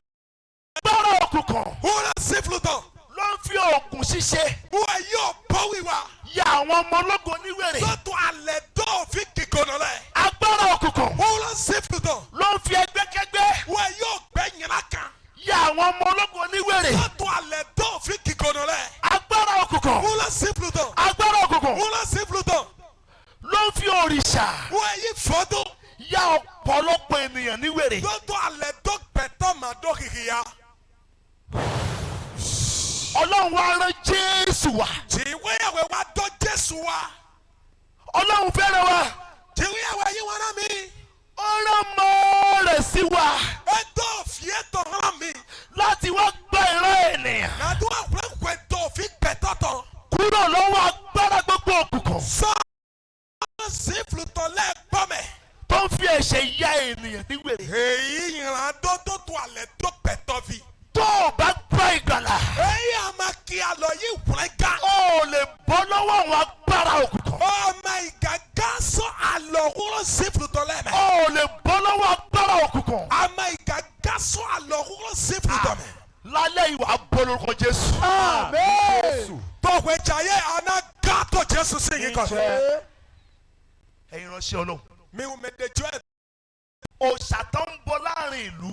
Agbára òkùnkùn Wúlò sífù tán. ló ń fi oògùn ṣíṣe Wẹ̀yí ò bọ́ wíwá. ya àwọn ọmọ ológun oníwèrè. Dọ́tun alɛ dọ́ òfin gígɔnɔ lɛ. Agbára òkùnkùn Wúlò sífù tán. ló ń fi ẹgbẹ́kẹ́gbẹ́ Wẹ̀yí ò gbẹ́ nyina kan. ya àwọn ọmọ ológun oníwèrè. Dọ́tun alɛ dọ́ òfin gígɔnɔ lɛ. Agbára òkùnkùn Wúlò sífù tán. agbára òkùnkùn Wúlò sífù tán. ló ń fi òrìṣà Wẹ̀yí fọ́dún. ya ọ̀pọ̀lọpọ̀ ènìyàn níwèrè. Dọ́tun alɛ dọ́ gbɛtọ́ ma dọ́ hihiya. Ọlọ́run wa rán Jésù wá. Tìwéyàwó wa dọ́ Jésù wa. Ọlọ́run fẹ́ràn wa. Tìwéyàwó yìí wọn rán mi. Ó rán mọ́ rẹ̀ sí wa Edɔ fiɛtɔ rán mi. láti wá gba ìran ènìyàn Nàdó àwòrán dọ̀ fi gbɛtɔ tán. kúrò lọ́wọ́ agbára gbogbo òkùnkùn Sọ sífù tán lẹ́gbọ́mẹ̀. tó ń fi ẹ̀ṣẹ̀ ya ènìyàn níwèrè. Èyí yìnyín dọ́dọ́ tó alẹ́ tó gbɛtɔ fi. Tó o bá gba ìgbàlà, Èyí àmà kí alọ yìí wúlẹ̀ ga. o ò lè bọ́ lọ́wọ́ àwọn agbára òkùnkùn. Ọmọ ìgàgá sọ alọ wúlọ sífù tán lẹ́mẹ̀. O ò lè bọ́ lọ́wọ́ agbára òkùnkùn. Àmà ìgàgá sọ alọ wúlọ sífù tán mẹ́. Lálẹ́ ìwà bọ́ lórúkọ Jésù. Amen. Tọ̀wé jayé àná gàtọ̀ Jésù sí yìí kan. Ẹ̀yin ránṣẹ́ Ọlọ́run. Mi ò mẹ́tẹ̀jọ́ ẹ̀. Òòṣà tó ń bọ láàrin ìlú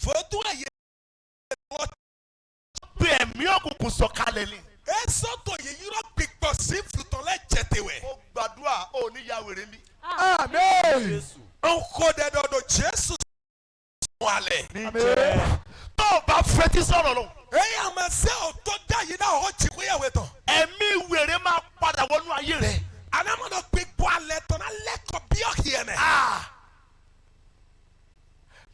Fòtú ẹ̀yẹ bí ẹ̀mí òkùnkùn sọ̀kalẹ̀ ni. Esɔtɔ ye yɔrɔ gbigbɔ si futɔ lɛ jɛtewɛ. Ó gbàdúrà ó ní ya wèrè mi. Amen. Ŋkɔ ɖe dɔ do Jesu sɔn alɛ. Amen. Tó o bá fetí sọ̀rọ̀ lọ, Eyi ame se o tó da yi na o dziƒo yɛ wɛ tɔn. ẹ̀mí wèrè máa padà wọnú ayé rẹ̀. Anamɔdɔ gbigbɔ alɛ tɔn alɛ kɔ biɔ hiɛ mɛ. Ah!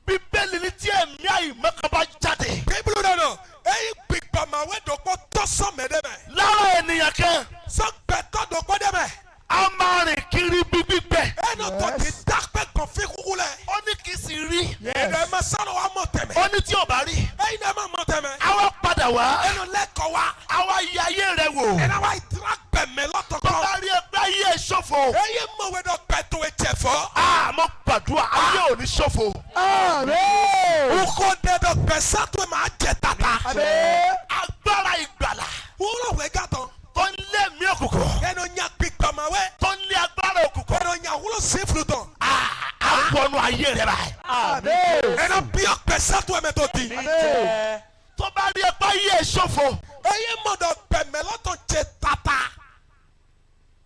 Bíbélì ní tí ẹ̀mí àìmọ́kan bá jáde Biblu dɔ nɔ eyi gbigbɔ ma wɛ dɔ kpɔ tɔsɔ mɛ ɖe mɛ. lára ènìyàn kan, Sɔgbɛtɔ dɔ kpɔ ɖe mɛ. a máa rìn kiri bí gbígbẹ. Enɔ tɔ ti da kpɛ kɔfi kuku lɛ. Ó ní kì í sì rí. Ɛdɛ ma sanu wa mɔ tɛmɛ. Ó ní tí ò bá rí, Eyi ne ma mɔ tɛmɛ. a wá padà wá. Enɔ lɛ kɔ wa. A wá yẹ ayé rẹ̀ wò. Ɛna wa yi gbɛmɛ lɔtɔ Tó kɔ. bá rí ẹgbẹ́ ayé ẹ̀ ṣòfò. Eye mɔwɛ dɔ gbɛtɔ etsɛ fɔ. Ah! Mo gbàdúrà ayé ò ní ṣòfò. Amen. Ŋkɔ ɖe dɔ gbɛsatɔ ma dze tata. Amen. Agbára ìgbàlà Wúlò wɛ gàtɔ. tó ń lé ẹ̀mí òkùnkùn, Ɛnɔ nya gbigbɔmawɛ. tó ń lé agbára òkùnkùn. Ɛnɔ nya wúlò sífù tɔn. Ah! A wọnú ayé rẹ̀ báyìí. Amen. Ɛnɔ biɔ gbɛsatɔ mɛ tó di. Amen. Tó bá rí ẹgbẹ́ ayé ẹ̀ ṣòfò, Eye mɔ dɔ gbɛmɛ lɔtɔ dze tata.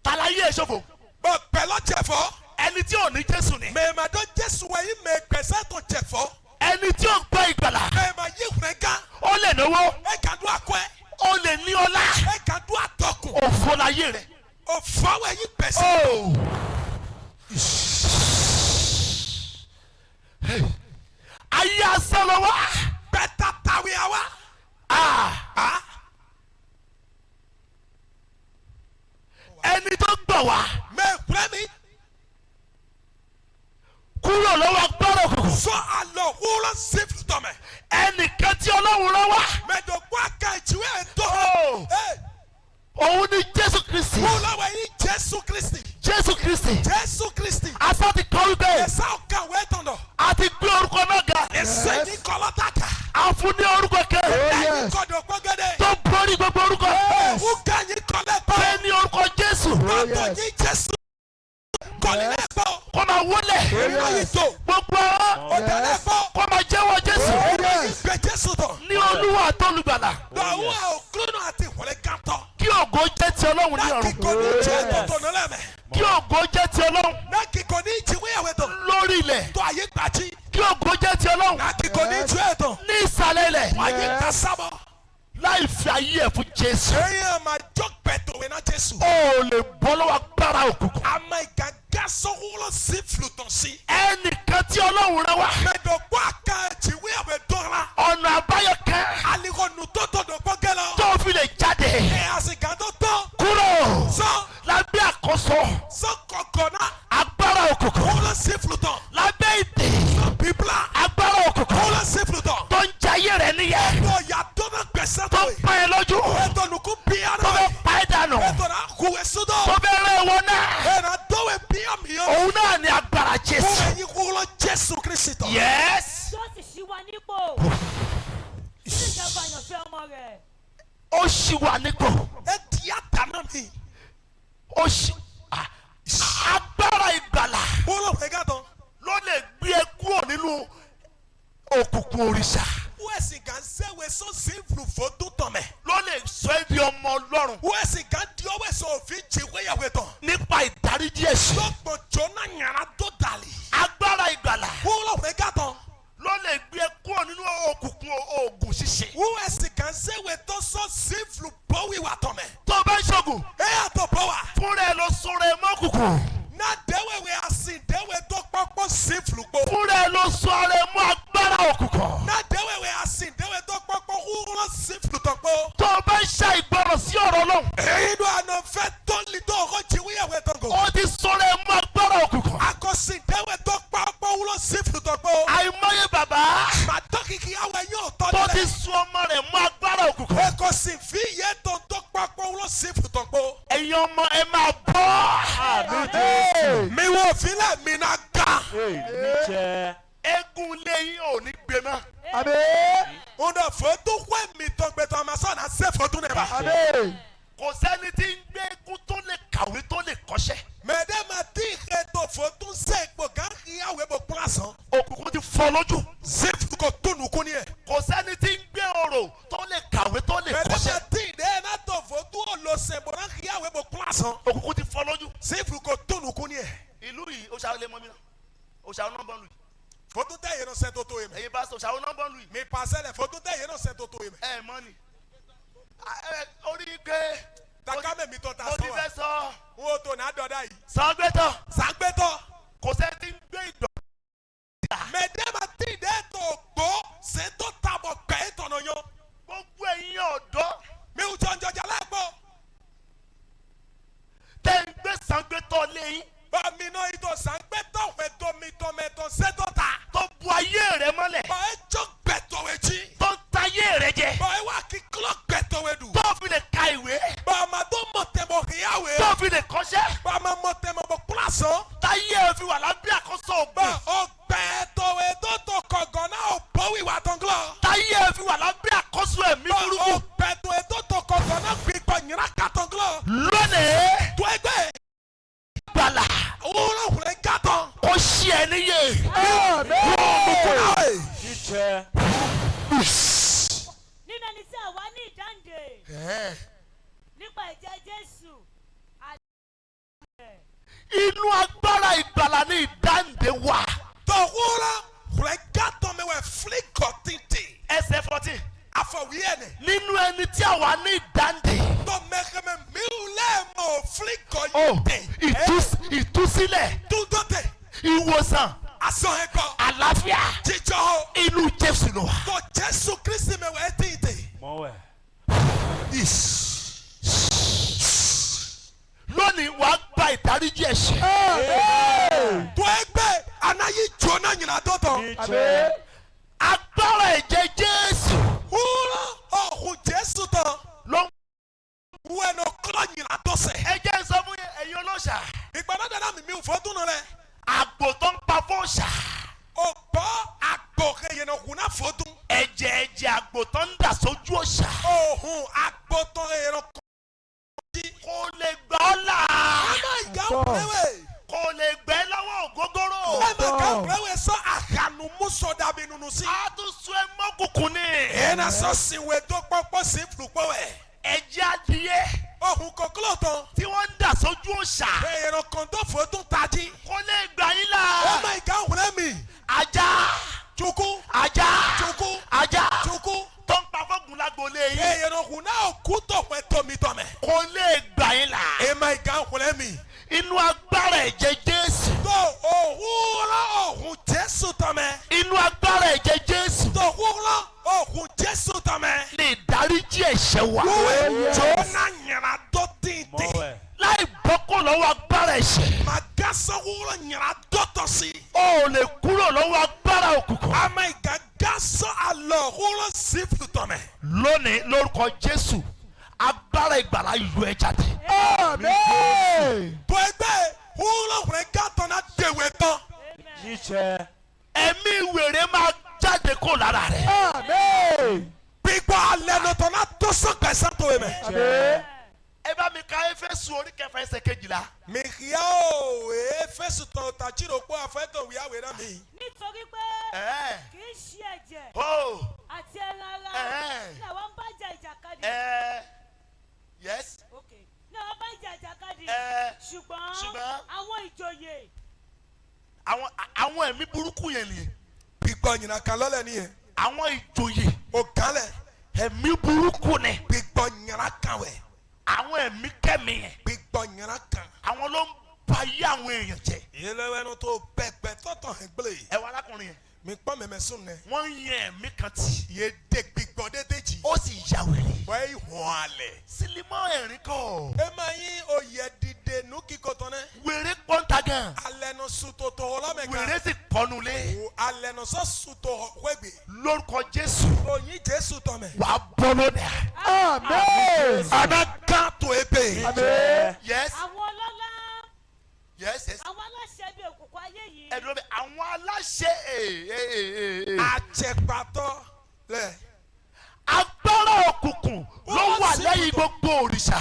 tàlà ayé ẹ̀ ṣòfò. Bɔn gbɛlɔ dze fɔ. Ẹni tí ò ní Jésù ni. Mɛma dɔ Jésù wɛ yi mɛ gbɛsatɔ dze fɔ. Ẹni tí ò gbọ́ ìgbàlà, Mɛma yi wùrɛ gã. ó lè náwó, Ega do akɔɛ. ó lè ní ọlá. Ega do atɔkùn. Òfò láyé rẹ̀. Òfɔwɛ yi gbɛsɛ. Oh. Ayé asán lọ wá. Gbɛtatawe wa. Ah. Ah. Ẹni tó gbọ̀ wá Mɛ wùrɛ mi. kúrò lọ́wọ́ agbára òkùnkùn. Sọ alɔ wúlò sífù tɔmɛ. Ẹnìkan tí Ọlọ́run rán wá. Mɛdògbò aka ìtsíwé ẹ̀dọ́. Oh. Òun ni Jésù Kristi. Wúlọ́wọ́ yìí Jésù Kristi. Jésù Kristi. Jésù Kristi. Asán ti kọ́ wípé Ẹ̀sà ọ̀kàwé tọ̀nà. a ti gbé orúkọ náà ga. Ẹ̀sẹ̀ yìí kọ́lọ́tà kà. A fún ní orúkọ kan Oh, Ẹ̀yìn yes. kọ́dọ̀ gbọ́gẹ́dẹ́. tó borí gbogbo orúkọ. Wúkà yìí kọ́lẹ̀ pọ̀. Pé ní orúkọ Jésù Oh, Tọ́tọ̀ yes. yìí Jésù. Kọ́lẹ̀ pọ̀. kó máa wólẹ̀. Ẹ̀yìn tó. Gbogbo ọ̀rọ̀ Ọ̀tẹ̀lẹ̀ pọ̀. kó máa jẹ́wọ́ Jésù Oh, yes. Gbé Jésù tọ̀. ní Olúwa àtolùgbàlà. Dọ̀wọ́ òkúrò àti ìwọlé gàtọ̀. Kí ògo jẹ́ ti Ọlọ́run ní Náà ọ̀run. kíkọ́ ní jẹ́ tọ̀tọ̀ nílẹ̀ mẹ́. Kí ògo jẹ́ ti Ọlọ́run Náà kíkọ́ ní ìjìwéyàwó tọ̀. lórí ilẹ̀. Tó ayé gbàjí. Kí ògo jẹ́ Ọlọ́run Akiko ní ju ẹ̀tàn. ní ìsàlẹ̀ ilẹ̀ Wáyé kasabọ. láì fi ayé ẹ̀ fún Jésù. Eyín ma jọ gbẹ̀tọ̀wé náà Jésù. O ò lè bọ́ lọ́wọ́ agbára òkùnkùn. Ama ìgàgá sọ́wọ́lọ́ sí flùtàn sí. Ẹnìkan tí Ọlọ́run rán wá. Mẹ̀dọ̀gbọ́ àkà jìwé àwẹ̀ dọ́ra. Ọ̀nà àbáyọ kan Alikọ̀nù tó tọ̀dọ̀ gbọ́gẹ́ lọ. tó fi lè jáde Ẹ̀ àsìkà tó tán. kúrò Sọ lábẹ́ àkóso sọ kọ̀kọ̀ náà. agbára òkùnkùn Kọ́lọ́ sí flùtàn. lábẹ́ ìdè Bíbélà. agbára òkùnkùn Kọ́lọ́ sí flùtàn. tó ń jayé rẹ̀ níyẹn Bọ̀ yàtọ̀ náà gbẹ̀sẹ̀ tó tó ń yìí. pa ẹ lójú Ètò nùkú bíyà tó náà. fẹ́ pa ẹ́ dànù Ètò náà kúwé sódò. tó fẹ́ rẹ́ wọn náà Ẹ̀rọ dọ́wẹ̀ bíyà mìíràn. òun náà ni agbára Jésù. Kúwé yín kúrò Jésù Kristi tán. Yes. Tó sì ṣí wa nípò nínú ìjọba àyànfẹ́ ọmọ rẹ̀. Ó ṣì wà nípò. Ẹ di àtàná mi. Ó ṣì agbára ìgbàlà Bọ́lá òwe gàdán. ló lè gbé ẹ kúrò nínú òkùnkùn òrìṣà Wẹ́ẹ̀sì kan sẹ́wẹ̀ sọ sí flùfọ́ tó tàn mẹ́. ló lè sọ ẹ́ di ọmọ Ọlọ́run Wẹ́ẹ̀sì kan di ọwọ́ ẹ̀sọ́ òfin jìwéyàwó tán. nípa ìdáríjì ẹ̀ṣẹ̀. Lọ́gbọ̀n jóná yàrá tó dàlí. Agbára ìgbàlà Bọ́lá òwe gàdán. ló lè gbé ẹ kúrò nínú òkùnkùn oògùn ṣíṣe. Wẹ́ẹ̀sì kan sẹ́wẹ̀ tó sọ sí flùbọ́ wíwà tán mẹ́. Tó o bá ń ṣoògùn Ẹ yàtọ̀ bọ́ wa. fúnra ẹ ló sọ̀rọ̀ ẹ mọ́ òkùnkùn Ná dẹ́wẹ̀wẹ̀ àsìn dẹ́wẹ̀ tó pọ́pọ́ sí flùpọ̀. fúnra ẹ ló sọ̀rọ̀ ẹ mọ́ agbára òkùnkùn. Ná dẹ́wẹ̀wẹ̀ àsìn dẹ́wẹ̀ tó pọ́pọ́ wúrọ̀ sí flùtọ̀pọ̀. Tó o bá ń ṣe ìgbọràn sí ọ̀rọ̀ Ọlọ́run Èyí ló àná fẹ́ tó lè tó ọkọ̀ jìwéyàwó tán kò. ó ti sọ̀rọ̀ ẹ mọ́ agbára òkùnkùn. Akọ̀sìn dẹ́wẹ̀ tó pọ́pọ́ wúrọ̀ sí flùtọ̀pọ̀. Àìmọye bàbá Màdọ́kìkì àwọn ẹ̀yìn ọ̀tọ́ tó ti nílẹ̀. sun ọmọ rẹ̀ mọ́ agbára òkùnkùn. Ekọ̀sìn fi yẹ tó ń tó pọ́pọ́ wúrọ̀ sí flùtọ̀pọ̀. Ẹ̀yin ọmọ ẹ máa bọ́. Àmín Jésù. Mi wo filẹ̀ mi na ga. Níjẹ́. Eégún lẹ́yìn ò ní gbé mọ́. Àmín. Ń dọ̀ fọ́tò wẹ́ mi tán gbẹtọ̀ àmà sọ̀nà sẹ́ fọ́tò nẹ̀ bá. Àmín. Kò sẹ́ni tí ń gbé eégún tó lè kàwé tó lè kọ́ṣẹ́. Mẹ̀dẹ́ ma tí ìrẹ́ tó fọ́tò sẹ́ ipò gán kí àwẹ̀ bò kúrà sàn. Òkùnkùn ti fọ́ lójú. Zip kò tónu kú ni ẹ̀. Kò sẹ́ni tí ń gbé orò tó lè kàwé tó lè Mẹ̀dẹ́ ma kọ́ṣẹ́. tí ìrẹ́ náà tó fọ́tò olóṣè bò náà kí àwẹ̀ bò kúrà sàn. Òkùnkùn ti fọ́ lójú. Zip kò tónu kú ni ẹ̀. Ìlú yìí òṣà lè mọ mi náà. Òṣà ọ̀nà bọ́ọ̀lù yìí. Fọ́tò tẹ̀ yẹn náà sẹ́ tó tó yẹ mẹ́. Ẹ̀yin pásítọ̀ òṣà ọ̀nà bọ́ọ̀lù yìí. Mi pàṣẹ lẹ̀ fọ́tò tẹ̀ yẹn náà sẹ́ tó tó yẹ mẹ́. Ẹ mọ́ ni. Orí pé Takame mi tọ́ ta mo ti sọ wa. fẹ́ sọ. N wo tó náà dọ̀dá yìí. Sàgbétọ̀. Sàgbétọ̀. Kò sẹ́ni tí ń gbé ìdọ̀. Mẹ̀dẹ́ ma tí ìrẹ́ tó gbó sẹ́ tó tabọ̀ gbẹ́ tọ̀nà yan. Gbogbo ẹ̀yin ọ̀dọ́ Mi ò jọ njọjà láìpọ̀. tẹ́ ń gbé sàgbétọ̀ lẹ́yìn Bá mi náà ìtọ̀ sàgbétọ̀ wẹ̀ tó mi tọ̀ mẹ́tọ̀ sẹ́tọ̀ ta. tó bu ayé rẹ mọ́lẹ̀ Bọ̀ ẹ jọ gbẹ̀tọ̀ wẹ̀ jí. tó ń ta ayé rẹ jẹ Bọ̀ ẹ wá kí kílọ̀ gbẹ̀tọ̀ wẹ̀ dù. tó fi lè ka ìwé Bọ̀ àmà tó mọ̀ tẹ̀mọ̀ kíyàwé. tó fi lè kọ́ṣẹ́ Bọ̀ àmà mọ̀ tẹ̀mọ̀ bọ̀ kúlà sàn. táyé ẹ fi wà lábẹ́ àkóso Bọ̀ ògùn ọ gbẹ̀tọ̀ wẹ̀ tó tó kọ̀gàn náà ò bọ́ wíwà tán kílọ̀. táyé ẹ fi wà lábẹ́ àkóso ẹ̀mí Bọ̀ burúkú ọ gbẹ̀tọ̀ wẹ̀ tó tó kọ̀gàn náà gbígbọ̀ nyìnrà kàtàn kílọ̀. lónìí Tó ẹgbẹ́ gbàlà wúlọ̀wúlẹ̀ gàtàn. kò ṣí ẹ níyè Àmín. Jíjẹ. Nínú ẹni tí àwa ní ìdáǹdè nípa ẹ̀jẹ̀ Jésù. Inú agbára ìgbàlà ní ìdáǹdè wà. Tọ̀wúrọ̀ wúlẹ̀ gàtàn mi wẹ̀ fílíkọ̀ tètè. Ẹsẹ̀ 14. Àfọwíyẹ̀nẹ̀. Nínú ẹni tí àwa ní ìdáǹdè. Tọ́ mẹ́kẹ́mẹ́ mi ò lẹ́ẹ̀mọ̀ fílíkọ̀ Ó yìí tẹ̀. ìtúsílẹ̀ Túndọ̀tẹ̀. ìwòsàn Asọ̀ ẹ̀kọ́. àlàáfíà Jíjọ́ o. inú Jésù ló wà. Tọ́ Jésù Kristi mi wẹ̀ tètè. Mọ́wẹ̀. Lónìí wàá gba ìdáríjì ẹ̀ṣẹ̀. Tó ẹgbẹ́ anáyí jóná nyìnà dọ́tọ̀. Jíjẹ. Agbára ẹ̀jẹ̀ Jésù Wúrọ̀ ọ̀hún Jésù tán. ló ń. Wẹ́nu kọ́ nyìnà dọ́sẹ̀. Ẹ jẹ́ n sọ fún yín, ẹ̀yin olóòṣà. Ìgbà náà dáná mi mi ò fọ́ dúnú rẹ̀. Àgbò tó ń pa fún òòṣà. Ọ̀pọ̀ àgbò kẹyìn ọ̀hún náà fọ́ dún. Ẹ̀jẹ̀ àgbò tó ń dà sójú òòṣà. Ọ̀hún àgbò tán ẹ̀rọ kọ́. Kò lè gbà ọ́ là. Ẹ má ìgá òpéwè. Kò lè gbẹ́ lọ́wọ́ ògógóró. Ẹ má ìgá òpéwè sọ àhànùmúsọdàbí nínú sí. A tún sún ẹ mọ́kùnkùn ni. Ẹ̀ẹ́nà sọ sinwé tó pọ́pọ́ sí flùpọ̀ ẹ̀. Ẹ̀jẹ̀ adìyẹ Ọ̀hún kòkòrò tán. tí wọ́n ń dà sójú òòṣà. Ẹ̀rọ kan tó fọ́ tún tají. Kò lè gbà yín là. Ẹ má ìgá òpéwè mi. Ajá Chukwu. Ajá. Alɔ wúlɔ sífù tɔmɛ. Lónìí, lórúkọ Jésù, agbára ìgbàlà yọ ẹ jáde. Àmín. Tó ẹgbẹ́ wúlɔ wúlɔ gàtọ̀ náà dèwé tán. Jíjẹ. Ẹ̀mí wèrè máa jáde kó lára rẹ̀. Àmín. Gbígbọ́ alẹ́ nọ̀tọ̀ náà tó sọ̀gbẹ́sẹ̀ tó yẹ mẹ́. Àmín. Ẹ bá mi ka Éfésù orí 6 ẹsẹ̀ 12. Mìkìyà o Éfésù tán tàjírò pé àfẹ́tọ̀ wíyáwé náà mi. Nítorí pé Ẹ kì í ṣe ẹ̀jẹ̀ o àti ẹran ara Ẹ̀hẹ́n. ní àwọn ń bá jà ìjàkadì. Ẹ yes. Okay. Ní àwọn bá jà ìjàkadì. Ẹ. Ṣùgbọ́n Ṣùgbọ́n. àwọn ìjòyè. Àwọn ẹ̀mí burúkú yẹn nìyẹn. Gbígbọ́ yìnyín kan lọ́lẹ̀ nìyẹn. Àwọn ìjòyè. O kálẹ̀. Ẹ̀mí burúkú ni. Gbígbọ́ yìnyín kan wẹ̀. Àwọn ẹ̀mí kẹ́mi yẹn. Gbígbọ́ yìnyín kan. Àwọn ló ń ba ayé àwọn èèyàn jẹ́. Yẹlẹ́wẹ́nu tó bẹ́gbẹ́ tọ̀tọ̀ hẹ̀ gblé. Ẹ wọ arákùnrin yẹn. Mi kpọ́ mẹ̀mẹ́ sùn nẹ. Wọ́n ń yan ẹ̀mí kan tì. Yé de gbígbọ́ dédé jì. Ó sì ya wèrè. Wọ́n yìí hùn alẹ̀. Sinimá ẹ̀rín kọ́. E ma yín oyè dìde nù kíkọ tán nẹ. Wèrè pọ́ńtà gan. Alẹ́ nu sùtòtò ọlọ́mẹ̀ká. Wèrè sì pọ́nulé. Alẹ́ nu sọ sùtò wẹ́gbẹ̀. Lórúkọ Jésù. Oyin Jésù tọ́ mẹ́. Wàá bọ́ lónìí. Àmín. Ana gán tó ebe. Àmín. Yes. Àwọn ọlọ́lá. Yes. Àwọn aláṣẹ bíi òkùnkùn ayé yìí. Ẹ̀dùn bẹ àwọn aláṣẹ ee ee ee. Àtsẹ̀gbàtọ́ lẹ̀. Agbára òkùnkùn ló wà lẹ́yìn gbogbo òrìṣà.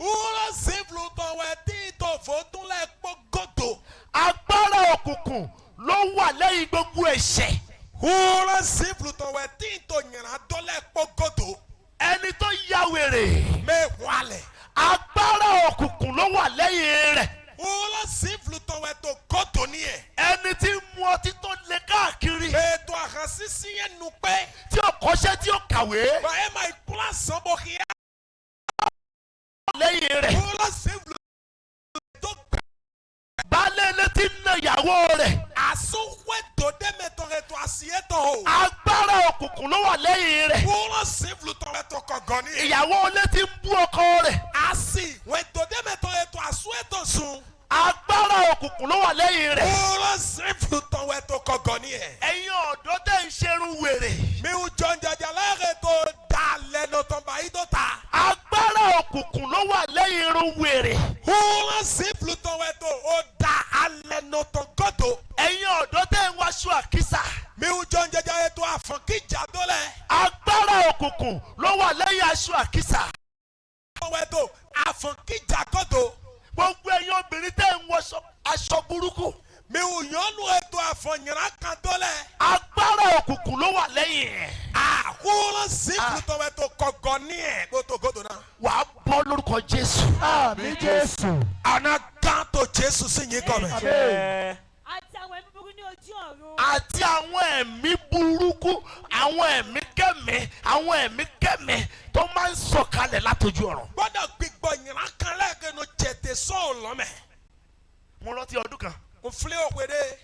Wúlò sífù tọ̀wẹ̀ tí tó fòtún lẹ̀ kpó gòtò. Agbára òkùnkùn ló wà lẹ́yìn gbogbo ẹ̀ṣẹ̀. Wúlò sífù tọ̀wẹ̀ tí tó nyìnà dọ́ lẹ̀ kpó gòtò. Ẹni tó ya wèrè. Mẹ wà lẹ̀. Agbára òkùnkùn ló wà lẹ́yìn rẹ̀. Wúlò sífù tọ̀wẹ̀ tó gòtò nìyẹn. Ẹni tí ń mu ọtí tó lé káàkiri. Ètò àhànsísí yẹn nu pé. Tí ò kọ́ṣẹ́, tí ò kàwé. Bá ẹ máa kúlà sọ́bọ̀ kíá. Lẹ́yìn rẹ̀. Wúlò sífù tó gbẹ. Baálé ilé tí ń na ìyàwó rẹ̀. Àsúnwẹ̀tò dẹ́mẹ̀tọ̀ rẹ̀ tó àṣìyẹ́tọ̀ o. Agbára òkùnkùn ló wà lẹ́yìn rẹ̀. Wúlò sífù tọ̀wẹ̀ tó kọ̀gọ́ nìyẹn. Ìyàwó ilé tí ń bú ọkọ rẹ̀. Asi wẹ̀tò dẹ́mẹ̀tọ̀ rẹ̀ tó àṣùwẹ̀tò sùn. Agbára òkùnkùn ló wà lẹ́yìn rẹ̀. Wúlò sífù tọ̀wẹ̀ tó kọ̀gọ́ nìyẹn. Ẹ̀yin ọ̀dọ́ tẹ̀ ń ṣerun wèrè. Mi ò jọ jẹjẹ lẹ́rẹ̀ tó da lẹ́nu tó bá yí tó ta. Agbára òkùnkùn ló wà lẹ́yìn irun wèrè. Wúlò sífù tọ̀wẹ̀ tó o da alẹ́nu tó gọ́tò. Ẹ̀yin ọ̀dọ́ tẹ̀ ń wáṣọ àkísà. Mi ò jọ jẹjẹ tó àfọ̀nkíjà tó lẹ̀. Agbára òkùnkùn ló wà lẹ́yìn aṣọ àkísà. Tọ̀wẹ̀ tó àfọ̀nkíjà gọ́tò. Gbogbo ẹ̀yin obìnrin tẹ̀ ń wọṣọ aṣọ burúkú. Mi ò yànnú ètò àfọ̀nyìnrán kan tó lẹ̀. Agbára òkùnkùn ló wà lẹ́yìn ẹ̀. Àkúrò sífù tọ̀wẹ̀ tó kọ̀gọ́ nìyẹn kótó gọ́tò náà. Wàá bọ́ lórúkọ Jésù. Àmín Jésù. Àná gán tó Jésù sí yín kọ́ mi. Àmín. Àti àwọn ẹ̀mí burúkú ní ojú ọ̀run. Àti àwọn ẹ̀mí burúkú, àwọn ẹ̀mí kẹ́mí, àwọn ẹ̀mí kẹ́mí tó máa ń sọ̀kalẹ̀ látọjú ọ̀run. Gbọ́dọ̀ gbígbọ́ yìnyín kan lẹ́ẹ̀kẹ́ nu jẹ̀tẹ̀ sọ́ọ̀ lọ́mẹ̀. Mo rántí ọdún kan N filẹ̀ òpèrè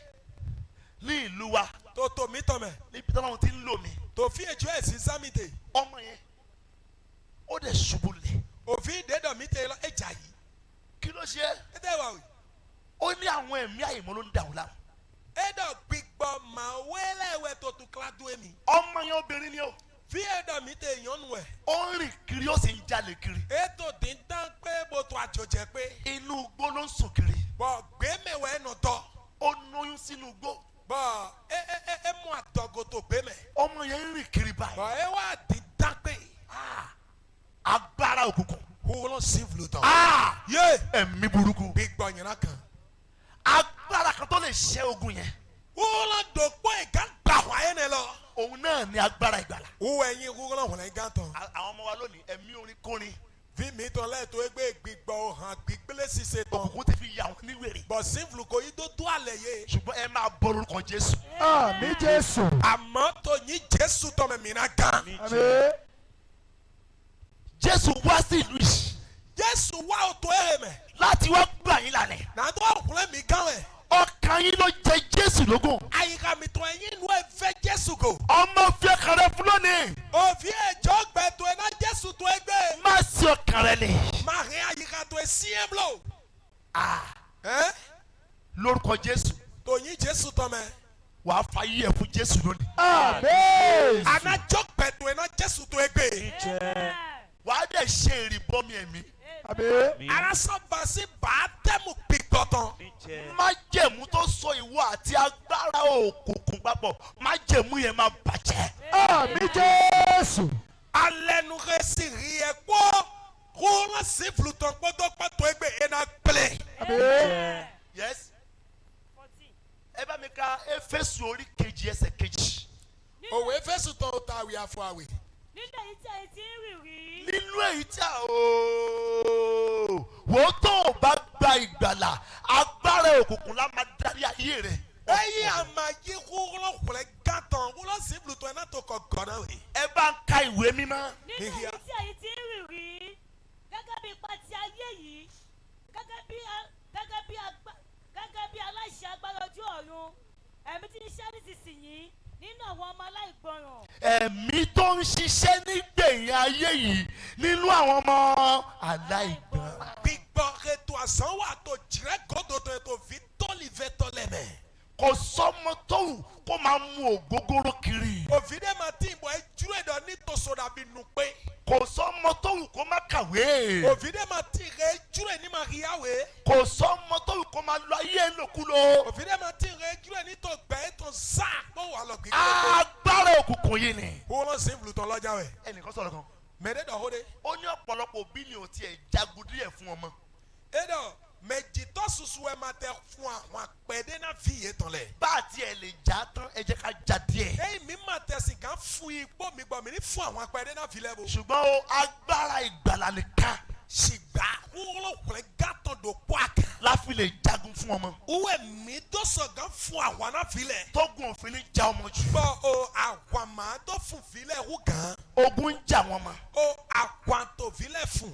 ní ìlú wa, tó tó mi tọ̀ mẹ́ níbi tí wọ́n ti ń lò mí. tó fi ètò ẹ̀sìn sámìtè. Ọmọ yẹn, ó dẹ̀ ṣubú lẹ̀. Òfin ìdẹ́dọ̀ mi tẹ lọ ẹja yìí. Kí ló ṣe é? Ẹ tẹ́ wà wí. Ó ní àwọn ẹ̀mí àìmọ́ ló ń dà wọ́n láàmú. Ẹ̀dọ̀ gbígbọ́ màá wẹ́lẹ̀wẹ̀ tó tún kílá dún èmi. Ọmọ yẹn, obìnrin ni ó. Fi ẹ̀dọ̀ mi tẹ ìyọnu ẹ̀. Ó ń rìn kiri, ó sì ń jalè kiri. Ètò dídán pé mo tó àjòjẹ pé. Inú igbó ló ń sùn kiri. Bọ̀ gbẹ́mẹ̀wẹ̀ nù tọ́. Ó lóyún sínú igbó. Bọ̀ ẹ ẹ ẹ ẹ mú àtọ̀gòtò gbẹ́mẹ̀. Ọmọ yẹn ń rìn kiri báyìí. Bọ̀ ẹ wá dídán pé. Ah, agbára òkùnkùn. Wúlọ́ sí fúlùtọ̀. Ah, Yé. ẹ̀mí burúkú. Gbígbọ́ yìnyín kan. Agbára kan tó lè ṣẹ́ ogun yẹn. Wúlọ́ dòkpó ìka gbà wáyé ni lọ. Òun náà ní agbára ìgbàlà. Wúwo ẹ̀yin wúlọ́ wọ̀lẹ̀ gán tán. Àwọn ọmọ wa lónìí, ẹ̀mí orin kórin. Fi mi tán lẹ́ẹ̀tọ́ ẹgbẹ́ gbígbọ́ hàn gbígbélé ṣiṣẹ́ tán. Òkùnkùn ti fi yà wọ́n ní wèrè. Bọ̀ sí fúlùkọ́ yìí tó tó àlẹ́ yé. Ṣùgbọ́n ẹ máa bọ́ lórúkọ Jésù. Àmín Jésù. Àmọ́ tó yín Jésù tọ́mọ mìíràn gan. Àmín. Jésù wá sí ìlú yìí Jésù wá òtò ẹ̀rẹ̀ mẹ́. láti wá gbà yín lálẹ́. Nàdó ọ̀kùnrin mi gán ẹ̀. Ọkàn yín ló jẹ Jésù lógún. Àyíká mi tó ẹ̀yìn inú ẹ̀ fẹ́ Jésù kò. Ọmọ, fi ọkàn rẹ fún lónìí. Òfin ẹ̀jọ́ gbẹ tó ẹ̀ náà Jésù tó ẹgbẹ́. Má sí ọkàn rẹ lè. Má rìn àyíká tó ẹ̀ sí ẹ̀ blo. Ah, Ẹ́ lórúkọ Jésù. Tó yín Jésù tọ́mọ. Wàá fayé ẹ̀ fún Jésù lónìí. Àmín. Anadzɔ gbɛdo ena Jesu to egbe. Wàá dẹ̀ ṣe ìrìbọmi ẹ̀mí. Àmín. Arasɔbasi bàtɛmu gbigbɔtɔn. Májẹ̀mú tó so ìwọ àti agbára òkùnkùn papọ̀, májẹ̀mú yẹn máa bàjẹ́. Àmín Jésù. Alɛnuxesi ɣiɛ kpɔ kóra si flutɔn kpɔtɔkpɔtɔ egbe ena gblẽ. Àmín. Yes. 14. Ẹ bá mi ka Éfésù orí 2 ẹsẹ̀ 2. Òwe Éfésù tán ta àwì àfọ àwì. Nínú èyí tí ẹ̀yin ti ń rìn rí. Nínú èyí tí a ooo wò ó, tó o bá gba ìgbàlà, agbára òkùnkùn la máa darí ayé rẹ. Eyi amayi wúlɔ wlɛ gàtɔn wúlɔ si flutɔn ena tó kɔ gɔnà wì. Ẹ bá ń ka ìwé mímọ́. Nínú èyí tí ẹ̀yin ti ń rìn rí. Gẹ́gẹ́ bí ipa ti ayé yìí. Gẹ́gẹ́ bí aláṣẹ agbára ojú ọ̀run. Ẹ̀mí tí ń ṣiṣẹ́ nísinsìnyí nínú àwọn ọmọ aláìgbọràn. Ẹ̀mí tó ń ṣiṣẹ́ nígbẹ̀yìn ayé yìí nínú àwọn ọmọ aláìgbọràn. Gbigbɔ ètò àsán wà tó jìrẹ́ gòdòdò ètò fi tọ́lì fẹ́ tọ́lẹ̀ mẹ́. Kò sọ́mọ tó wù kó máa mu ògógóró kiri. Òfin dẹ́ ma tí ìbọn ejúwe dọ̀ ní tòṣó dàbí nu pé. Kò sọ́mọ tó wù kó má kàwé. Òfin dẹ́ ma tí rẹ ejúwe ní ma ríyàwé. Kò sọ́mọ tó wù kó máa lọ ayé lòkulò. Òfin dẹ́ ma tí rẹ ejúwe ní tó gbẹ́ tó sá kó wà lọ gbígbé. Agbára òkùnkùn yìí ni. Wọ́n sì ń flutɔn lọ́jà wẹ̀. Ẹnìkan sọ̀rọ̀ kan. Mẹ́rẹ́ dọ̀ hóde. Ó ní ọ̀pọ̀lọpọ̀ òbí ni ò tiẹ̀ jagun díẹ̀ fún ọmọ. Eɖɔ mɛdzitɔ susu ɛ ma tɛ fún àwọn akpɛɖe na fi yé tɔn lɛ. Bá a tiẹ̀ lè já tán, ẹ jẹ́ ká já díẹ̀. Eyi mi ma tɛ si kan fún igbó mi gbɔ mi ni fún àwọn akpɛɖe na fi lɛ bo. Ṣùgbọ́n o, agbára ìgbàlà nìkan Sigba wúlò gàtọ̀ do kó a kan. la fi lè jagun fún ọmọ. Wúwɛ mi tó sọ̀ gan fún àwọn náà fi lɛ. Tógun òfin ní já ọmọ jù. Bɔn o àwọn máa tó fún filẹ̀ wú gan. Ogun ń jà wọn mọ́. O àwọn tó filẹ̀ fún.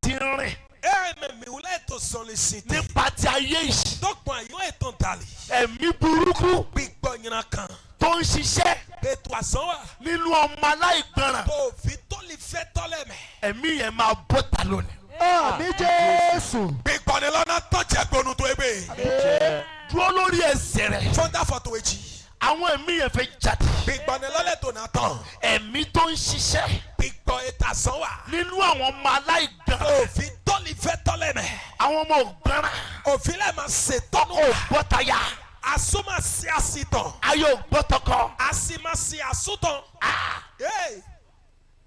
Ti rìn E mɛ mi wúlẹ̀ tó sọ̀lì sí ti. nípa ti ayé yìí. Dọ́gbọ̀n yóò ètò dàlí. Ẹ̀mí burúkú Gbígbọ́ nyina kan. tó ń ṣiṣẹ́ Ètò àsán wa. nínú ọmọ aláìgbọràn. Tó fi tó lè fẹ́ tọ́lẹ̀ mẹ́. Ẹ̀mí yẹn máa bọ́ ta lónìí. Àmín Jésù. Gbígbọ́ ni lọ́nà tọ́jà gbónú tó ebe. Dúró lórí ẹsẹ̀ rẹ̀. Fọ́ńdà fọ́tò èjì. Àwọn ẹ̀mí yẹn fẹ́ jáde. Gbígbọ́ ni lọ́lẹ̀ tó nà tán. Ẹ̀mí tó ń ṣiṣẹ́ Gbígbọ́ ètò àsán wa. nínú àwọn ọmọ aláìgbọràn. Tó fi tó lè fẹ́ tọ́lẹ̀ mẹ́. Àwọn ọmọ ògbọ́nrán. Òfin lẹ̀ máa ṣètọ́nù. Ò gbọ́taya. Asomasi asitɔn. Ayé ò gbọ́tọkọ. Asimasi asutɔn. Ee